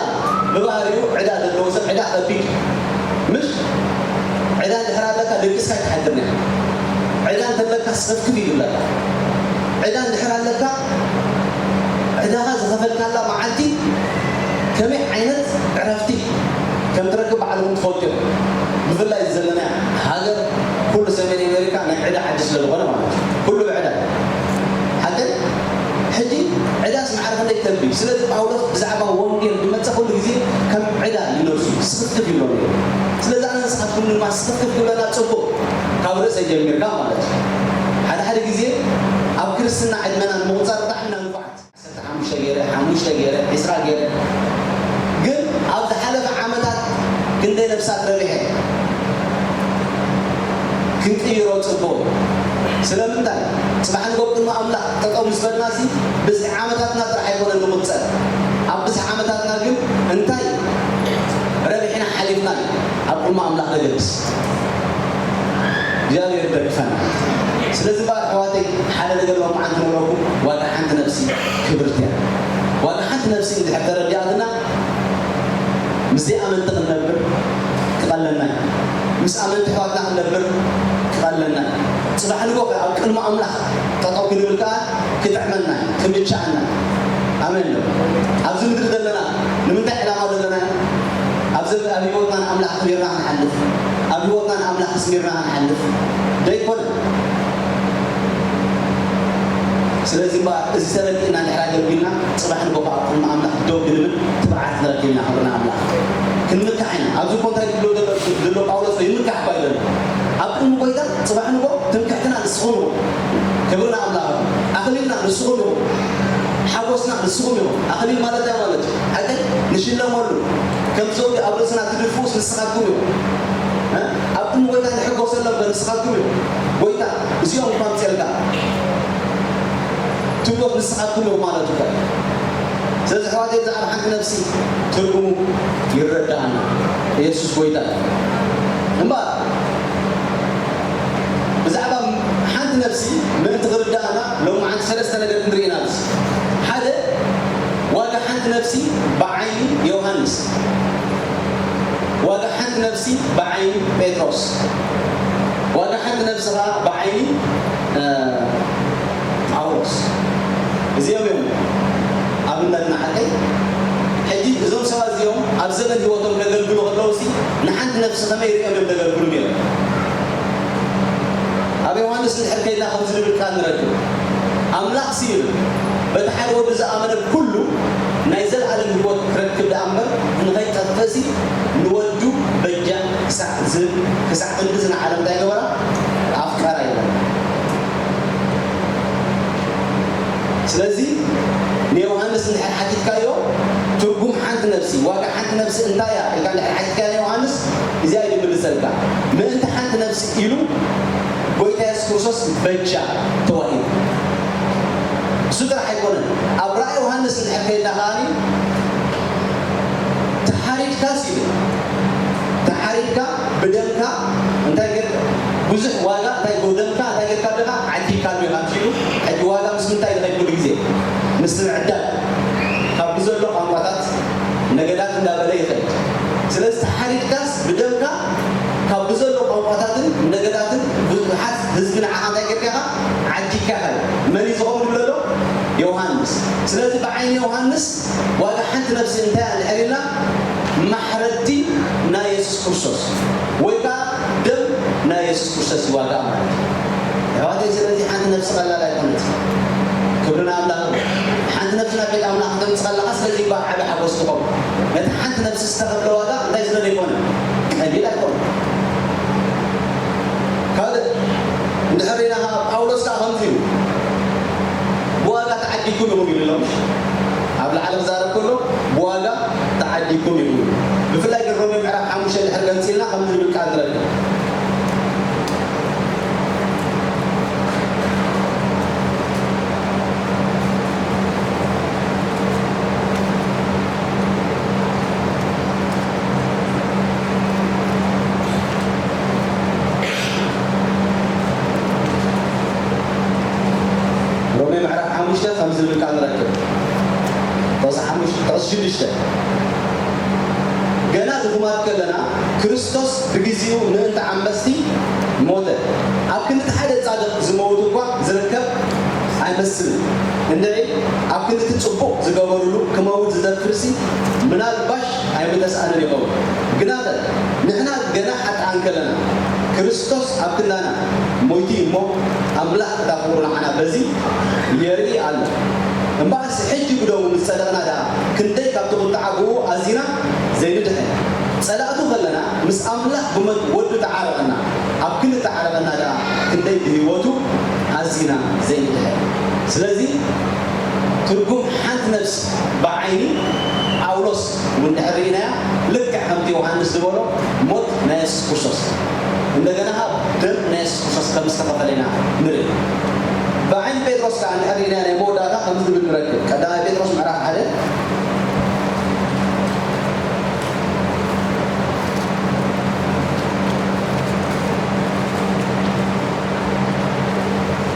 ብባህሪኡ ዕዳ ዘለዎ ሰብ ዕዳ ከቢድ እዩ። ምሽ ዕዳ እንድሕር ኣለካ ደቂስካ ኣይትሓድርን ኢኻ። ዕዳ እንተለካ ስኽፍክፍ እዩ ዝብለካ። ዕዳ እንድሕር ኣለካ ዕዳኻ ዝኸፈልካላ መዓልቲ ከመይ ዓይነት ዕረፍቲ ከም ትረክብ ባዕልኹም ትፈልጡ ኢኹም። ብፍላይ እዚ ዘለና ሃገር ኩሉ ሰሜን ኣሜሪካ ናይ ዕዳ ዓዲ ስለ ዝኾነ ማለት እዩ። ኩሉ ብዕዳ እዩ። ሓቀይ? ሕጂ ዕዳስ ማዕረ ክንደይ ከቢድ። ስለዚ ጳውሎስ ብዛዕባ ወንጌል ዝመጸ ኩሉ ግዜ ከም ዕዳ እዩ ነብሱ ስኽፍክፍ ይብሎ ነይሩ። ስለዚ ኣነ ንስኻትኩም ድማ ስኽፍክፍ ክብለና ጽቡቕ፣ ካብ ርእሰይ ጀሚርካ ማለት እዩ። ሓደ ሓደ ግዜ ኣብ ክርስትና ዕድመና ንምቑጻር ብጣዕሚ ኢና ንፉዓት። ዓሰርተ ሓሙሽተ ገይረ፣ ሓሙሽተ ገይረ፣ ዕስራ ገይረ። ግን ኣብ ዝሓለፈ ዓመታት ክንደይ ነፍሳት ረቢሐ ክንቅይሮ ጽቡቕ። ስለምንታይ? ጽባሕ ንጎ ቅድሚ ኣምላኽ ጠጠው ምስ በልናሲ፣ ብዝሒ ዓመታትና ጥራሕ ኣይኮነን ንቑጸር። ኣብ ብዝሒ ዓመታትና ግን እንታይ ረቢሕና ሓሊፍና እዩ ኣብ ቅድሚ ኣምላኽ ዘገድስ። እግዚኣብሔር ይደግፈና። ስለዚ እምበኣር ኣሕዋተይ፣ ሓደ ነገር ሎማዓንቲ ክነግረኩም፣ ዋጋ ሓንቲ ነፍሲ ክብርቲ እያ። ዋጋ ሓንቲ ነፍሲ እንድሕር ተረዲኣትና፣ ምስዚኣ ምእንቲ ክንነብር ክቐለልና እዩ። ምስ ኣመንቲ ኣሕዋትና ክንነብር ክቐለና እዩ። ጽባሕ ንግሆ ኣብ ቅድሚ ኣምላኽ ጠጠው ክንብል ከኣ ክጥዕመና እዩ፣ ክምችኣና እዩ። ኣሜን ዶ? ኣብዚ ምድሪ ዘለና ንምንታይ ዕላማ ዘለና እዩ? ኣብዚ ኣብ ህይወትና ንኣምላኽ ኣኽቢርና ክንሓልፍ፣ ኣብ ህይወትና ንኣምላኽ ኣስሚርና ክንሓልፍ ዶ ኣይኮነን? ስለዚ እምበኣር እዚ ተረዲእና እንድሕር ኣገልጊልና፣ ጽባሕ ንግሆ ኣብ ቅድሚ ኣምላኽ ደው ክንብል ትብዓት ንረክብ ኢና። ክብሪ ንኣምላኽ። ክንምካሕ ኢና። ኣብዚ እኮ እንታይ ዝብሎ ዘሎ፣ ዘሎ ጳውሎስ ይምካሕ እኳ ኣይበለን። ኣብ ቅድሚ ጎይታ ጽባሕ ንግሆ ትምክሕትና ንስኹም ኢኹም። ክብሪ ንኣምላኽ። ኣኽሊልና ንስኹም ኢኹም። ሓጎስና ንስኹም ኢኹም። ኣኽሊል ማለት እንታይ ማለት እዩ? ሓቀይ ንሽለመሉ። ከም ዘውዲ ኣብ ርእስና ትድፍኡስ ንስኻትኩም ኢኹም። እ? ኣብ ቅድሚ ጎይታ ንሕጎሰሎም ከ ንስኻትኩም ኢኹም። ጎይታ እዚኦም እኳ ኣምፅኤልካ ትብሎስ ንስኻትኩም ኢኹም ማለት እኳ እዩ። ስለዚ ኣሕዋተይ ብዛዕባ ሓንቲ ነፍሲ ትርጉሙ ይረዳእና። ኢየሱስ ጎይታ እዩ። እምበኣር ብዛዕባ ሓንቲ ነፍሲ ምእንቲ ክርዳእና ሎማዓንቲ ሰለስተ ነገር ክንርኢ ኢና። ኣብዚ ሓደ ዋጋ ሓንቲ ነፍሲ ብዓይኒ ዮሃንስ፣ ዋጋ ሓንቲ ነፍሲ ብዓይኒ ጴጥሮስ፣ ዋጋ ሓንቲ ነፍሲ ኸዓ ብዓይኒ፣ እ፣ ጳውሎስ። እዚኦም እዮም ኣብነትና ሓቀይ። ሕጂ እዞም ሰባት እዚኦም ኣብ ዘመን ህይወቶም ከገልግሉ ከለዉ ሲ ንሓንቲ ነፍሲ ከመይ ሪኦም እዮም ዘገልግሉ ነይሮም? ኣብ ዮሃንስ እንድሕር ከይድና ከምዚ ዝብል ቃል ንረክብ። ኣምላኽ ሲ ይብል፣ በቲ ሓደ ወዱ ዝኣመነ ኩሉ ናይ ዘለኣለም ህይወት ክረክብ ደኣ እምበር ንኸይጠፍእ ሲ ንወዱ በጃ ክሳዕ ዝህብ፣ ክሳዕ ክንድዚ ንዓለም እንታይ ገበራ? ኣፍቀራ ይብል። ስለዚ ንዮሃንስ እንድሕር ሓቲትካዮ ትርጉም ሓንቲ ነፍሲ፣ ዋጋ ሓንቲ ነፍሲ እንታይ እያ ኢልካ እንድሕር ሓቲትካዮ ንዮሃንስ፣ እዚኣ እዩ ዝምልሰልካ። ምእንቲ ሓንቲ ነፍሲ ኢሉ ጎይታ የሱስ ክርስቶስ በጃ ተዋሂቡ። እሱ ጥራሕ ኣይኮነን። ኣብ ራእይ ዮሃንስ እንድሕር ከይድና ከኣኒ ተሓሪድካስ ኢሉ፣ ተሓሪድካ ብደምካ እንታይ ገር-፣ ብዙሕ ዋጋ እንታይ ጎደምካ እንታይ ጌርካ ኣለኻ ዓዲግካ ኣለኻ ኢሉ። ሕጂ ዋጋ ምስ ምንታይ ይኸይድ? ኩሉ ግዜ ምስ ምዕዳል ካብ ብዘሎ ቋንቋታት ነገዳት እንዳበለ ይኸይድ። ስለዚ ተሓሪድካስ ብደምካ ካብ ብዘሎ ቋንቋታትን ነገዳትን ብዙሓት ህዝቢ ንዓኻ እንታይ ጌርካ ኢኻ? ዓዲግካ ኢኻ። መን እዩ ዝኸውን ይብሎ ኣሎ? ዮሃንስ። ስለዚ ብዓይኒ ዮሃንስ ዋጋ ሓንቲ ነፍሲ እንታይ እያ እንድሕር ኢልና፣ ማሕረድቲ ናይ የሱስ ክርስቶስ ወይ ከዓ ደም ናይ የሱስ ክርስቶስ እዩ ዋጋ ማለት እዩ። ኣሕዋተይ፣ ስለዚ ሓንቲ ነፍሲ ቀላል ኣይኮነት። ክብሪ ንኣምላኽ። ሓንቲ ነፍሲ ናብ ቤት ኣምላኽ ከተምጽእ ከለኻ፣ ስለዚ እባ ዓቢ ሓጎስ ትኸውን። ነቲ ሓንቲ ነፍሲ ዝተኸፍለ ዋጋ እንታይ ዝበለ ኣይኮነን፣ ቀሊል ኣይኮነን። ካልእ እንድሕር ርኢና ኸዓ ጳውሎስ ከዓ ከምዚ እዩ፣ ብዋጋ ተዓዲግኩም ኢኹም ኢሉ ኣሎ። ኣብ ላዕሊ ክዛረብ ከሎ ብዋጋ ተዓዲግኩም ኢኹም ኢሉ። ብፍላይ ግን ሮሜ ምዕራፍ ሓሙሽተ እንድሕር ገንፂልና ከምዚ ዝብል ቃል ንረክብ። ሮሜ ምዕራፍ ሓሙሽተ ከምዚ ዝብል ቃል ንረክብ። ጥቕሲ ሓሙሽተ፣ ጥቕሲ ሽዱሽተ። ገና ድኹማት ከለና ክርስቶስ ብግዜኡ ምእንቲ ዓመፅቲ ሞተ። ኣብ ክንዲ እቲ ሓደ ጻድቕ ዝመውት እኳ ዝርከብ ኣይመስልን። እንድዒ ኣብ ክንዲ እቲ ጽቡቕ ዝገበሩሉ ክመውት ዝደፍርሲ ምናልባሽ ኣይምተስኣነን ይኸውን። ግናኸ ንሕና ገና ሓጥኣን ከለና ክርስቶስ ኣብ ክንዳና ሞይቱ እዩ እሞ፣ ኣምላኽ እታ ፍቕሩ ንዓና በዚ የርኢ ኣሎ። እምበኣርሲ ሕጂ ብደሙ ምስ ጸደቕና ደኣ ክንደይ ካብቲ ቁጥዓ ብኡ ኣዚና ዘይንድሕን። ጸላእቱ ከለና ምስ ኣምላኽ ብሞት ወዱ ተዓረቐና። ኣብ ክንዲ ተዓረቐና ደኣ ክንደይ ብህይወቱ ኣዚና ዘይንድሕን። ስለዚ ትርጉም ሓንቲ ነፍሲ ብዓይኒ ጳውሎስ እውን እንድሕር ርኢናያ፣ ልክዕ ከምቲ ዮሃንስ ዝበሎ ሞት ናይ የሱስ ክርስቶስ፣ እንደገና ኸዓ ደም ናይ የሱስ ክርስቶስ ከም ዝተኸፈለ ኢና ንርኢ። ብዓይኒ ጴጥሮስ ከዓ እንድሕር ርኢናያ ናይ መወዳእታ ከምዚ ዝብል ንረክብ። ቀዳማይ ጴጥሮስ ምዕራፍ ሓደ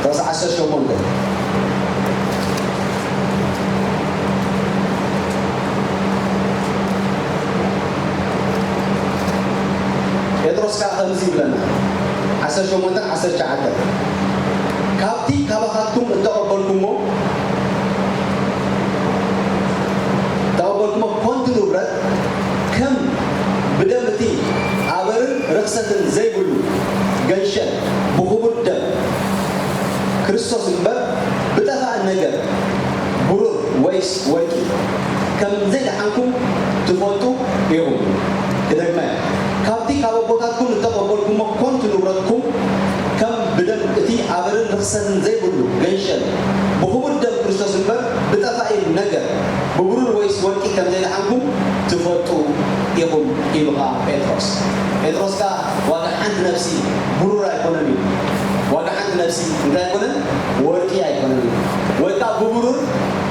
ጥቕሲ ዓሰርተ ሸሞንተ። ጴጥሮስ ጴጥሮስ ከኣ ከምዚ ይብለና፣ ዓሰርተ ሸሞንተ ዓሰርተ ትሽዓተ፣ ካብቲ ካባኻትኩም እተቐበልኩሞ እተቐበልኩሞ ኮንቲ ንብረት ከም ብደም እቲ ኣበርን ርኽሰትን ዘይብሉ ገንሸል ብኽቡር ደም ክርስቶስ እምበር ብጠፋእን ነገር ብሩር ወይስ ወርቂ ከም ዘይደሓንኩም ትፈልጡ ኢኹም። ክደግመ፣ ካብቲ ካብ ኣቦታትኩም እተቐበልኩሞ ኮንቲ ንብረትኩም ከም ብደም እቲ ኣበርን ርኽሰትን ዘይብሉ ገንሸል ብኽቡር ደም ክርስቶስ እምበር ብጠፋኢ ነገር ብብሩር ወይስ ወርቂ ከም ዘይደሓንኩም ትፈልጡ ኢኹም ኢሉ ኸዓ ጴጥሮስ። ጴጥሮስ ከኣ ዋጋ ሓንቲ ነፍሲ ብሩር ኣይኮነን እዩ። ዋጋ ሓንቲ ነፍሲ እንታይ ኣይኮነን? ወርቂ ኣይኮነን እዩ። ወይ ከኣ ብብሩር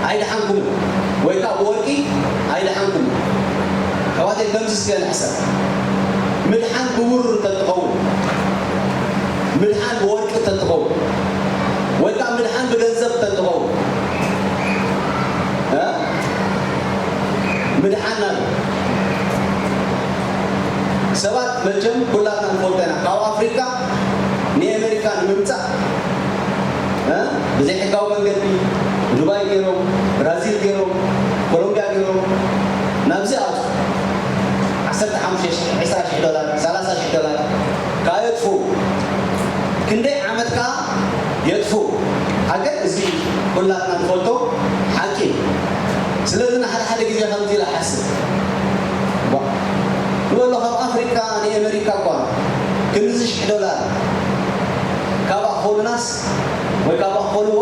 ኣይደሓንኩምን፣ ወይ ከኣ ብወርቂ ኣይደሓንኩምን። ኣሕዋተይ ከምዚ እስከ ንሕሰብ። ምድሓን ብብሩር እንተትኸውን፣ ምድሓን ብወርቂ እንተትኸውን፣ ወይ ከኣ ምድሓን ብገንዘብ እንተትኸውን፣ እ? ምድሓን ኣሎ። ሰባት መቸም ኩላትና ንፈልጦ ኢና። ካብ ኣፍሪቃ ንኤመሪካ ንምምጻእ፣ እ? ብዘይ ሕጋዊ መንገዲ ዱባይ ገይሮም፣ ብራዚል ገይሮም፣ ኮሎምቢያ ገይሮም፣ ናብዚ ኣቱ ዓሰርተ ሓሙሽተ ሺሕ፣ ዕስራ ሺሕ ዶላር፣ ሰላሳ ሺሕ ዶላር ከኣ የጥፍኡ። ክንደይ ዓመት ከኣ የጥፍኡ። ሃገር እዚ ኩላትና ንፈልጦ ሓቂ እዩ። ስለዚ ንሓደ ሓደ ግዜ ከምዚ ኢለ እሓስብ። ዋ፣ ንበሎ ካብ ኣፍሪቃ ንኤመሪካ እኳ ክንዚ ሽሕ ዶላር ካብ ኣኽፈሉናስ ወይ ካብ ኣኽፈልዎ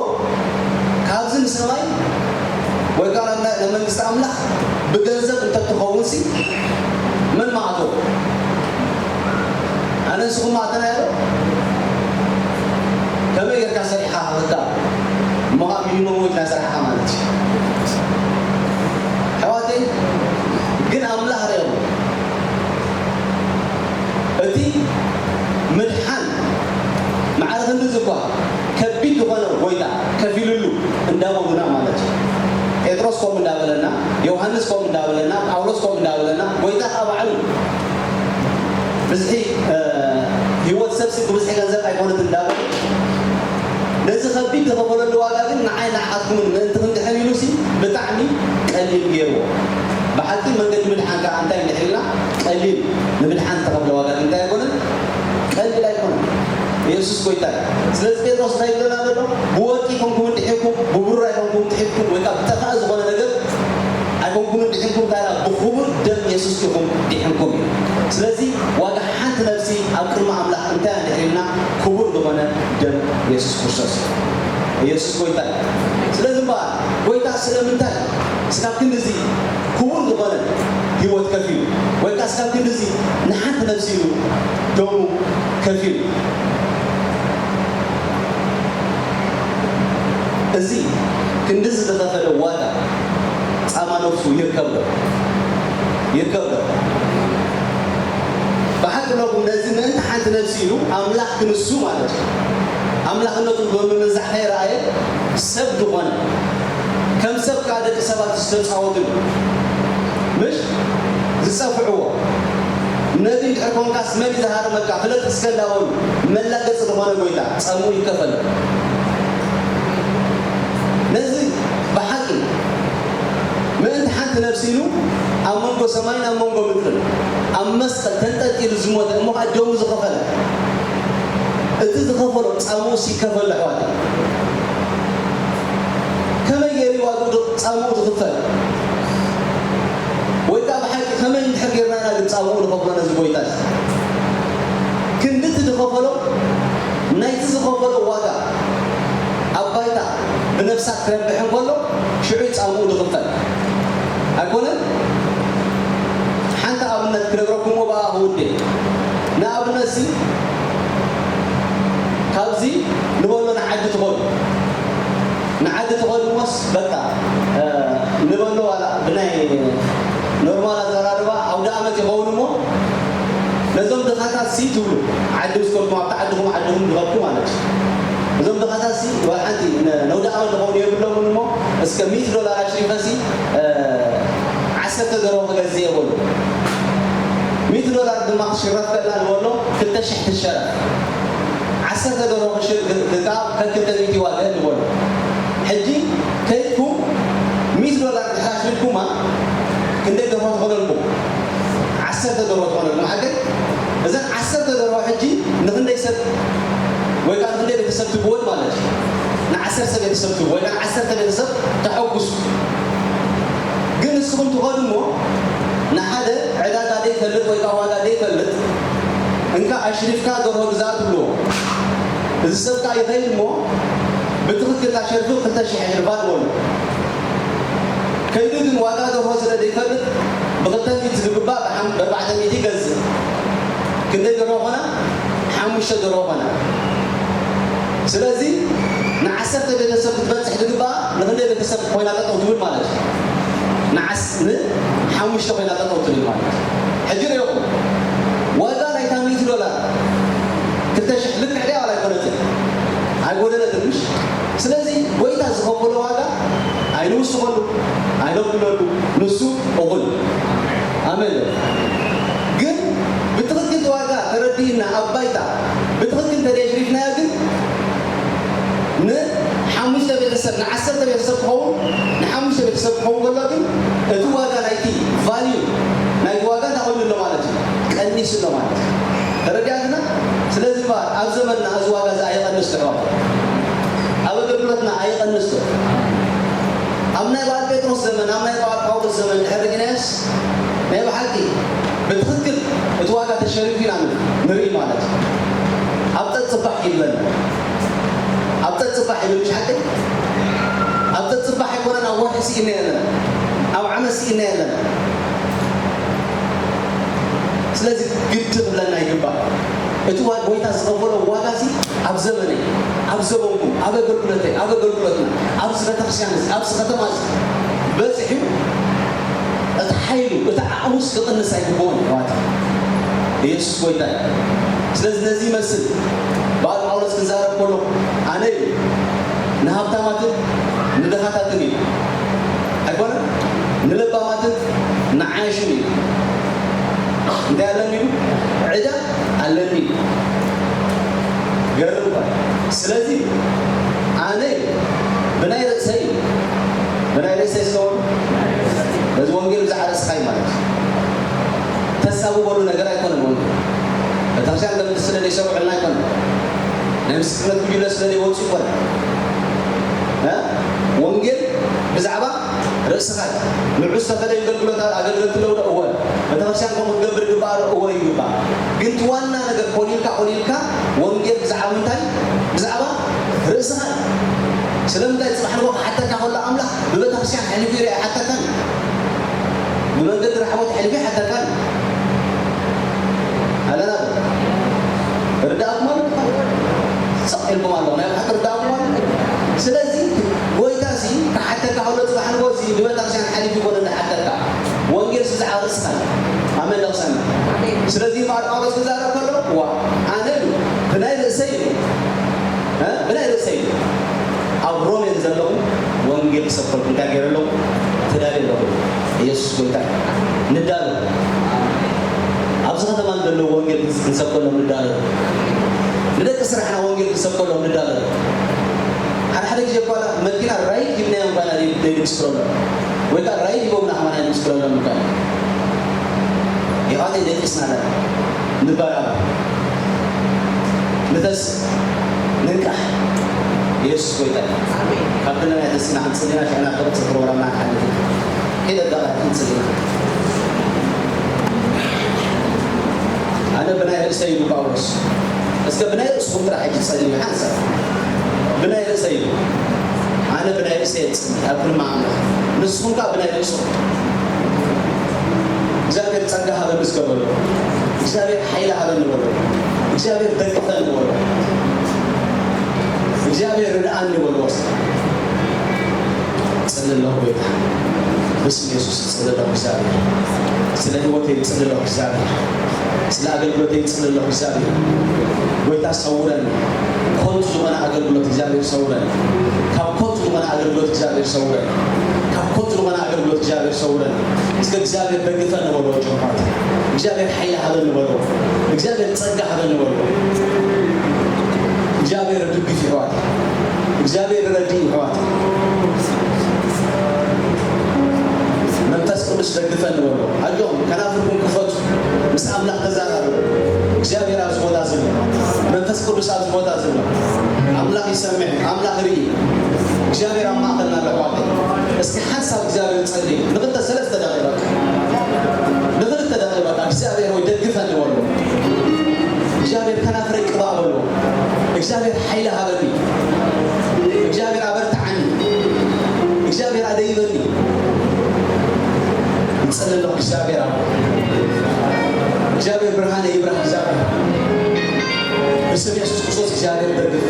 ካብዚ ንሰማይ ወይ ከዓ ናብ ናይ መንግስቲ ኣምላኽ ብገንዘብ እንተትኸውን ሲ መን መዓቶ? ኣነ ንስኹም መዓተና ያሎ? ከመይ ጌርካ ሰሪሕኻ ክፍታ? እሞ ከዓ ሚኒመም ወጅ ናይ ሰራሕኻ ማለት እዩ። ኣሕዋተይ፣ ግን ኣምላኽ ርኤኹም። እቲ ምድሓን ማዕረ ክንድዚ እኳ ከቢድ ዝኾነ ጎይታ ከፊሉሉ እንዳበሉና ማለት እዩ። ጴጥሮስ ከምኡ እንዳበለና፣ ዮሃንስ ከምኡ እንዳበለና፣ ጳውሎስ ከምኡ እንዳበለና፣ ጎይታ ከዓ ባዕሉ ብዝሒ፣ እ፣ ህይወት ሰብሲ ብብዝሒ ገንዘብ ኣይኮነትን እንዳበሉ፣ ነዚ ከቢድ ዝኸፈለሉ ዋጋ ግን ንዓይ ንዓኻትኩምን ምእንቲ ክንድሕን ኢሉሲ ብጣዕሚ ቀሊል ገይርዎ። ብሓቂ መንገዲ ምድሓን ከዓ እንታይ እንድሕር ኢልና ቀሊል ንምድሓን ዝተኸፍለ ዋጋ ግን እንታይ ኣይኮነን? ቀሊል ኣይኮነን። የሱስ ጎይታ እዩ። ስለዚ ጴጥሮስ እንታይ ይብለና ዘሎ? ብወርቂ ኣይኮንኩም ድሒንኩም፣ ብብሩር ኣይኮንኩም ድሒንኩም፣ ወይ ከዓ ብጠፋኢ ዝኾነ ነገር ኣይኮንኩም ድሒንኩም፣ እንታይ ኢላ? ብኽቡር ደም የሱስ ኢኹም ድሒንኩም እዩ። ስለዚ ዋጋ ሓንቲ ነፍሲ ኣብ ቅድሚ ኣምላኽ እንታይ እንድሕር ኢልና ክቡር ዝኾነ ደም የሱስ ክርስቶስ እዩ። የሱስ ጎይታ እዩ። ስለዚ እምበኣር ጎይታ ስለምንታይ ስጋብ ክንድዚ ክቡር ዝኾነ ህይወት ከፊሉ ወይ ከዓ ስጋብ ክንድዚ ንሓንቲ ነፍሲ ኢሉ ደሙ ከፊሉ? እዚ ክንድዚ ዝኸፈለ ዋጋ ጻማ ነፍሱ ይርከብ ዶ? ይርከብ ዶ? ብሓቂ ኣለኹም፣ ነዚ ምእንቲ ሓንቲ ነፍሲ ኢሉ ኣምላኽ ክንሱ ማለት እዩ። ኣምላኽነቱ ብምምንዛዕ ከይረኣየ ሰብ ዝኾነ፣ ከም ሰብ ከኣ ደቂ ሰባት ዝተጻወትሉ፣ ምሽ ዝጸፍዕዎ፣ ነዚ እንድሕር ኮንካስ መን እዩ ዝሃርመካ? ፍለጥ እስከ እንዳበሉ መላገጺ ዝኾነ ጎይታ ጻምኡ ይከፈል። ነዚ ብሓቂ ምእንቲ ሓንቲ ነፍሲ ኢሉ ኣብ መንጎ ሰማይን ኣብ መንጎ ምድርን ኣብ መስቀል ተንጠልጢሉ ዝሞተ፣ እሞ ከዓ ደሙ ዝኸፈለ፣ እቲ ዝኸፈሎ ጻምኡስ ይከፈል ኣሕዋተይ። ከመይ ገይሩ እዩ ዋግኡ ዶ-፣ ጻምኡ ዝኽፈል? ወይ ከዓ ብሓቂ ከመይ እንድሕር ጌርና ኢና ግን ጻምኡ ንኸፍሎ ነዚ ጎይታ እዚ? ክንድቲ ዝኸፈሎ፣ ናይቲ ዝኸፈሎ ዋጋ ኣብ ባይታ ብነፍሳት ክረብሕ እንከሎ፣ ሽዑ እዩ ጻምኡ ዝኽፈል። ኣይኮነን? ሓንቲ ኣብነት ክነግረኩም እሞ ብኣ ክውድእ። ንኣብነት ሲ፣ ካብዚ ንበሎ ንዓዲ ትኸዱ። ንዓዲ ትኸዱ እሞስ በቃ፣ እ፣ ንበሎ ዋላ ብናይ ኖርማል ኣዘራርባ ኣውደ ዓመት ይኸውን እሞ ነዞም ድኻታት ሲ ትብሉ። ዓዲ ምስ ከድኩም ኣብቲ ዓድኹም ዓድኹም ዝኸድኩ ማለት እዩ። እዞም ድኻታት ሲ ዋላ ሓንቲ ነ-፣ ነውደ ዓመት ዝኸውን የብሎምን እሞ እስከ ሚእቲ ዶላር ኣሽሪፈ ሲ፣ እ፣ ዓሰርተ ደርሆ ክገዝእ እየ በሉ። ሚእቲ ዶላር ድማ ክትሽረፍ ከላ ንበሎ ክልተ ሽሕ ትሸረፍ። ዓሰርተ ደርሆ ክሽር ግ- ግጣ ከክልተ ሚእቲ ዋጋ ንበሎ። ሕጂ ከይድኩም ሚእቲ ዶላር ድሕር ኣሽሪፍኩማ ክንደይ ደርሆ ትኾነልኩም? ዓሰርተ ደርሆ ትኾነልኩም። ሓቀይ? እዘን ዓሰርተ ደርሆ ሕጂ ንክንደይ ሰብ ወይ ከዓ ንክንደይ ቤተሰብ ትብወን ማለት እዩ? ንዓሰርተ ቤተሰብ ትብወ ወይ ከዓ ዓሰርተ ቤተሰብ ተሐጉሱ። ግን ንስኹም ትኸዱ እሞ ንሓደ ዕዳጋ ዘይፈልጥ ወይ ከዓ ዋጋ ዘይፈልጥ እንካ ኣሽሪፍካ ደርሆ ግዛእ ትብልዎ። እዚ ሰብ ከዓ ይኸይድ እሞ ብትኽክል እታ ሸርፊ ክልተ ሽሕ የሽርፋ ትበሉ። ከይዱ ግን ዋጋ ደርሆ ስለ ዘይፈልጥ ብክልተ ሚእቲ ዝግባእ ብሓም- ብኣርባዕተ ሚእቲ ይገዝእ። ክንደይ ደርሆ ኾና? ሓሙሽተ ደርሆ ኾና። ስለዚ ንዓሰርተ ቤተሰብ ክትበፅሕ ዝግባኣ ንክንደይ ቤተሰብ ኮይና ጠጠው ትብል ማለት እዩ? ንዓስ ንሓሙሽተ ኮይና ጠጠው ትብል ማለት እዩ። ሕጂ ርኢኹም ዋጋ ናይታ ሚእቲ ዶላር ክልተ ሽሕ ልክዕ ድያ ዋላ ኣይኮነትን? ኣይጎደለትን ምሽ? ስለዚ ጎይታ ዝኸፈሎ ዋጋ ኣይንውስኸሉ ኣይነጉድለሉ። ንሱ እኹል። ኣሜን። ግን ብትኽክል ዋጋ ተረዲእና ኣብ ባይታ ብትኽክል እንተደይ ሽሪፍናዮ ግን ንሓሙሽተ ቤተሰብ ንዓሰርተ ቤተሰብ ክኸውን ንሓሙሽተ ቤተሰብ ክኸውን ከሎ ግን እቲ ዋጋ ናይቲ ቫልዩ ናይቲ ዋጋ እንታይ ኮይኑ ኣሎ ማለት እዩ? ቀኒሱ ኣሎ ማለት እዩ። ተረዲኣትና? ስለዚ እባ ኣብ ዘመንና እዚ ዋጋ እዚ ኣይቐንስ ትሕዋት። ኣብ ኣገልግሎትና ኣይቐንስ ዶ? ኣብ ናይ በዓል ጴጥሮስ ዘመን ኣብ ናይ በዓል ጳውሎስ ዘመን ድሕሪ ርኢናዮስ ናይ ብሓቂ ብትኽክል እቲ ዋጋ ተሸሪፉ ኢና ንርኢ ማለት እዩ። ኣብ ጠጽባሕ ይብለና። ኣብ ጠጽባሕ ይብል ምሽ ሓቂ? ኣብ ጠጽባሕ ኣይኮነን ኣብ ወርሒ ስኢና የለና። ኣብ ዓመት ስኢና የለና። ስለዚ ግዲ ክብለና ይግባእ። እቲ ዋ- ጎይታ ዝኸፈሎ ዋጋ እዚ ኣብ ዘመነይ፣ ኣብ ዘመንኩም፣ ኣብ ኣገልግሎተይ፣ ኣብ ኣገልግሎትና፣ ኣብዚ ቤተክርስትያን እዚ፣ ኣብዚ ከተማ እዚ በፂሑ እቲ ሓይሉ፣ እቲ ዓቕሙስ ክቕንስ ኣይግብኦን ይሕዋት። ኢየሱስ ጎይታ እዩ። ስለዚ ነዚ ይመስል በዓል ጳውሎስ ክዛረብ ከሎ ኣነ እዩ ንሃብታማትን ንድኻታትን እዩ ኣይኮነን ንለባማትን ንዓያሹን እዩ። እንታይ ኣለኒ ኢሉ ዕዳ ኣለኒ ኢሉ ገርም እኳ። ስለዚ ኣነ ብናይ ርእሰይ ብናይ ርእሰይ ስለሆኑ በዚ ወንጌል ብዛዕባ ርእስኻ እዩ ማለት እዩ። ተሳብበሉ ነገር ኣይኮነን ወንጌል። ቤተክርስትያን ገምድ ስለ ዘይሰብዑልና ኣይኮነን። ናይ ምስክርነት ጉጅለ ስለ ዘይወፁ ይኮነን። እ? ወንጌል ብዛዕባ ርእስኻ እዩ። ንዑ ዝተፈለዩ ኣገልግሎታት ኣገልገልቲ ኣለዉ ዶ? እወ። ቤተክርስትያን ከምኡ ክትገብር ይግባእ ዶ? እወ ይግባእ። ግን እቲ ዋና ነገር ኮሊልካ ኮሊልካ ወንጌል ብዛዕባ ምንታይ? ብዛዕባ ርእስኻ እዩ። ስለምንታይ ፅባሕ ንጎ ክሓተካ ከሎ ኣምላኽ ብቤተክርስትያን ሕሊፉ ይርኢ ኣይሓተካን እዩ። ብመንገዲ ራሕቦት ሕሊፉ ኣይሓተካን እዩ። ኣለና ዶ? ርዳእኩም ኣሎ? ስቕ ኢልኩም ኣለኹ። ናይ ብሓቂ ርዳእኩም ኣሎ? ስለዚ ጎይታ እዚ ክሓተካ ከሎ ፅባሕ ንጎ እዚ ብቤተክርስትያን ሓሊፉ ይኮነ ዝሓተካ። ወንጌል ብዛዕባ ርእስኻ እዩ። ኣሜን ዶ ክሰምዕ? ስለዚ በዓል ጳውሎስ ክዛረብ ከሎ ዋ ኣነ ብናይ ርእሰይ እዩ። እ? ብናይ ርእሰይ እዩ። ኣብ ሮሜ ዘለኹ ወንጌል ክሰብከልኩም እንታይ ገይረ ኣለኹ? ተዳልየ ኣለኹ። ኢየሱስ ጎይታ እዩ። ንዳሎ። ኣብዚ ከተማ ዘለዉ ወንጌል ክንሰብከሎም ንዳሎ። ንደቂ ስራሕና ወንጌል ክንሰብከሎም ንዳሎ። ሓደ ሓደ ግዜ እኳ መኪና ራይድ ሂብናዮም እኳ ኢና ዘይንምስክረሎም። ወይ ከዓ ራይድ ሂቦምና ከማና ኣይንምስክረሎም እኳ ኢና። የዋተይ ደቂስና ኣለና። ንበራበር። ንተስ ንንቃሕ። ኢየሱስ ጎይታ እዩ። ኣሜን። ካብ ክልና ተሲና ክንጽልና ሽዕና ክብጽ ክሮራና ሓሊፉ። ሄደ ዳላ ክንጽልና። ኣነ ብናይ ርእሰይ ኢሉ ጳውሎስ። እስከ ብናይ ርእስኹም ጥራሕ ሕጂ ጸልዩ ሓንሳብ። ብናይ ርእሰይ ኢሉ። ኣነ ብናይ ርእሰይ እጽሊ ኣብ ቅድሚ ኣምላኽ። ንስኹም ከኣ ብናይ ርእስኹም። እግዚኣብሔር ጸጋ ሃበኒ እስከ በሎ። እግዚኣብሔር ሓይሊ ሃበኒ በሎ። እግዚኣብሔር ደግፈኒ በሎ። እግዚኣብሔር ርድኣኒ በሎ። ጽሊ ኣለኹ ጎይታ። ብስም የሱስ ጽሊ ኣለኹ እግዚኣብሔር። ስለ ህይወተይ ጽሊ ኣለኹ እግዚኣብሔር። ስለ ኣገልግሎተይ ጽሊ ኣለኹ እግዚኣብሔር። ጎይታ ሰውረኒ። ከንቱ ዝኾነ ኣገልግሎት እግዚኣብሔር ሰውረኒ። ካብ ከንቱ ዝኾነ ኣገልግሎት እግዚኣብሔር ሰውረኒ። ካብ ከንቱ ዝኾነ ኣገልግሎት እግዚኣብሔር ሰውረኒ። እስከ እግዚኣብሔር ደግፈኒ በሎ ጀማዓት። እግዚኣብሔር ሓይሊ ሃበኒ በልዎ። እግዚኣብሔር ጸጋ ሃበኒ በልዎ። እግዚኣብሔር ድግፍ ይሕዋት። እግዚኣብሔር ረድእ ይሕዋት። መንፈስ ቅዱስ ደግፈኒ በልዎ። ኣጆኹም ከናፍርኩም ክፈቱ። ምስ ኣምላኽ ተዛራረቡ። እግዚኣብሔር ኣብዚ ቦታ ዘሎ። መንፈስ ቅዱስ ኣብዚ ቦታ ዘሎ። ኣምላኽ ይሰምዕ። ኣምላኽ ርኢ። እግዚኣብሔር ኣብ ማእኸልና ኣሎ ኣሕዋተይ። እስኪ ሓንሳብ እግዚኣብሔር ንጸሊ። ንኽልተ ሰለስተ ደቂቕ በቃ። ንኽልተ ደቂቕ በቃ። እግዚኣብሔር ወይ ደግፈኒ በልዎ። እግዚኣብሔር ከናፍረይ ቅባእ በልዎ። እግዚኣብሔር ሓይሊ ሃበኒ። እግዚኣብሔር ኣበርትዓኒ። እግዚኣብሔር ኣደይበኒ። ንጸሊ ኣለኹ እግዚኣብሔር ኣቦ። እግዚኣብሔር ብርሃነ ይብራህ እግዚኣብሔር። ብስም የሱስ ክርስቶስ እግዚኣብሔር ደግፍ።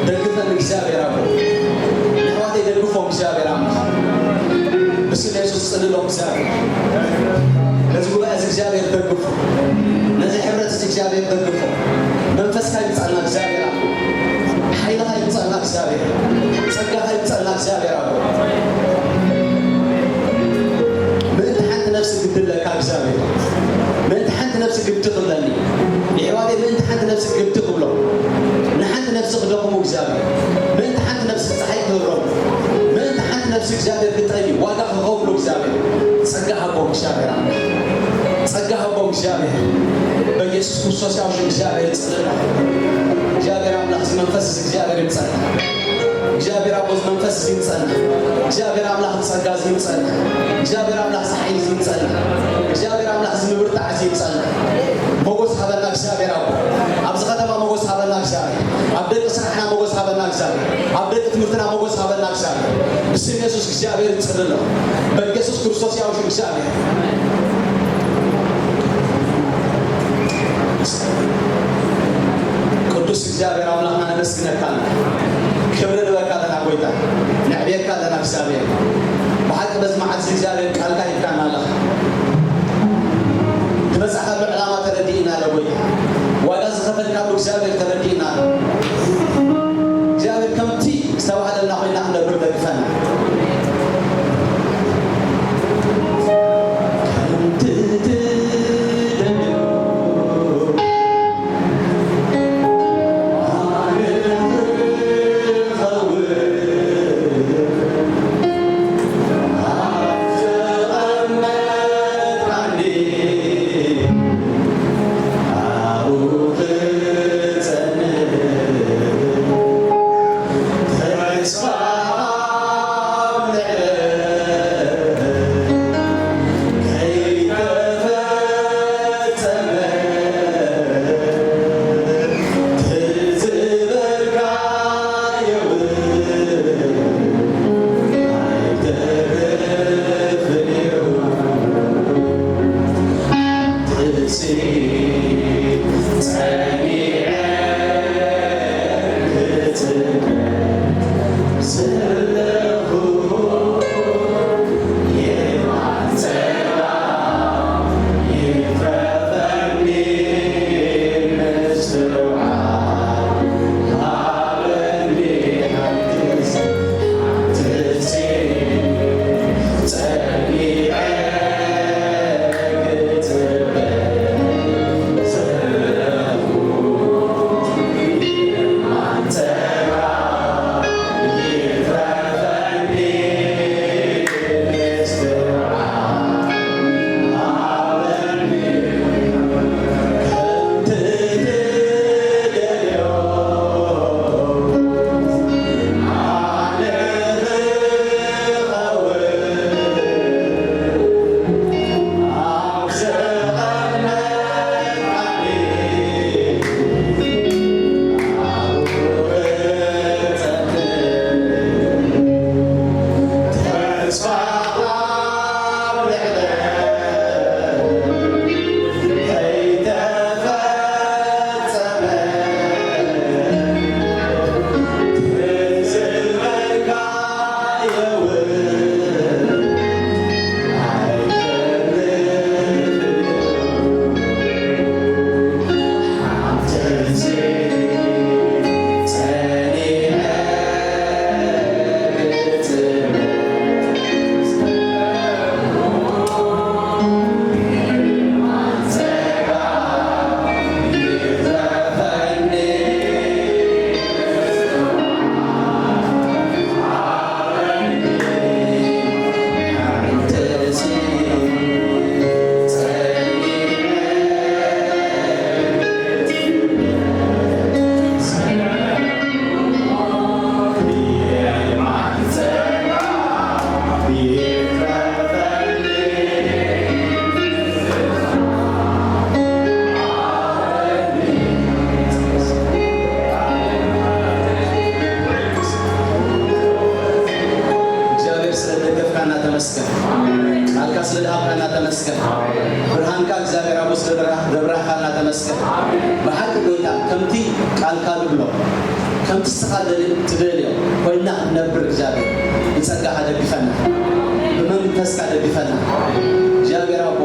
ደግፈኒ እግዚኣብሔር ኣቦ። ንኣሕዋተይ ደግፎም እግዚኣብሔር ኣምላኽ። ብስም የሱስ ጽልሎም እግዚኣብሔር። ነዚ ጉባኤ እዚ እግዚኣብሔር ደግፎ። ነዚ ሕብረት እዚ እግዚኣብሔር ደግፎ። መንፈስካ ይምጻና እግዚኣብሔር ኣቦ። ሓይልኻ ይምጻና እግዚኣብሔር። ጸጋኻ ይምጻና እግዚኣብሔር ኣቦ። ምእንቲ ሓንቲ ነፍሲ ግድለካ እግዚኣብሔር። ምእንቲ ሓንቲ ነፍሲ ግዲ ክብለኒ። የሕዋተይ ምእንቲ ሓንቲ ነፍሲ ግዲ ክብሎ። ንሓንቲ ነፍሲ ክደኽሙ እግዚኣብሔር። ምእንቲ ሓንቲ ነፍሲ ጸሓይ ክህሮም። ምእንቲ ሓንቲ ነፍሲ እግዚኣብሔር ክጠሚ። ዋጋ ክኸፍሉ እግዚኣብሔር። ጸጋ ሃቦም እግዚኣብሔር ኣምላኽ። ጸጋ ሃቦም እግዚኣብሔር። በኢየሱስ ክርስቶስ ያው ሽም እግዚኣብሔር ይጸልእ። እግዚኣብሔር ኣምላኽ እዚ መንፈስ እዚ እግዚኣብሔር ይምጸና። እግዚኣብሔር ኣቦ እዚ መንፈስ እዚ ይምጸና። እግዚኣብሔር ኣምላኽ እዚ ጸጋ እዚ ይምጸና። እግዚኣብሔር ኣምላኽ እዚ ሓይሊ እዚ ይምጸና። እግዚኣብሔር ኣምላኽ እዚ ምብርታዕ እዚ ይምጸና። ሞጎስ ሃበና እግዚኣብሔር ኣቦ። ኣብዚ ከተማ ሞጎስ ሃበና እግዚኣብሔር። ኣብ ደቂ ስራሕና ሞጎስ ሃበና እግዚኣብሔር። ኣብ ደቂ ትምህርትና ሞጎስ ሃበና እግዚኣብሔር። ብስም የሱስ እግዚኣብሔር ይጸልእ ኣለኹ። በኢየሱስ ክርስቶስ ያው ሽም እግዚኣብሔር። ቅዱስ እግዚኣብሔር ኣምላኽና ነመስግነካ ኣለና። ክብሪ ንበካ ኣለና ጎይታ። ነዕብየካ ኣለና እግዚኣብሔር። ብሓቂ በዚ መዓልቲ እግዚኣብሔር ቃልካ ሂብካና ኣለኻ። ትበጻሕካሉ ዕላማ ተረዲእና ኣሎ ጎይታ። ዋጋ ዝኸፈልካሉ እግዚኣብሔር ተረዲእና ኣሎ። እግዚኣብሔር ከምቲ ዝተባህለልና ኮይና ክንነብር ደግፈና። ከምቲ ትደልዮ ኣነ ክኸውን ኣብ ዘቐመጥካኒ ኣብኡ ክጸንዕ ተስፋ ኣብ ልዕለይ ከይተፈጸመ ትዝበልካዮ እውን ኣይተርፍን እዩ። ተመስገን። ቃልካ ስለ ዝሃብካና ተመስገን። ብርሃንካ እግዚኣብሔር ኣቦ ስለ ደብራህካልና ተመስገን። ብሓቂ ጎይታ ከምቲ ቃልካ ዝብሎ ከምቲ ስኻ ትደልዮ ኮይና ክንነብር እግዚኣብሔር ብጸጋኻ ደግፈና፣ ብመንፈስካ ደግፈና እግዚኣብሔር ኣቦ።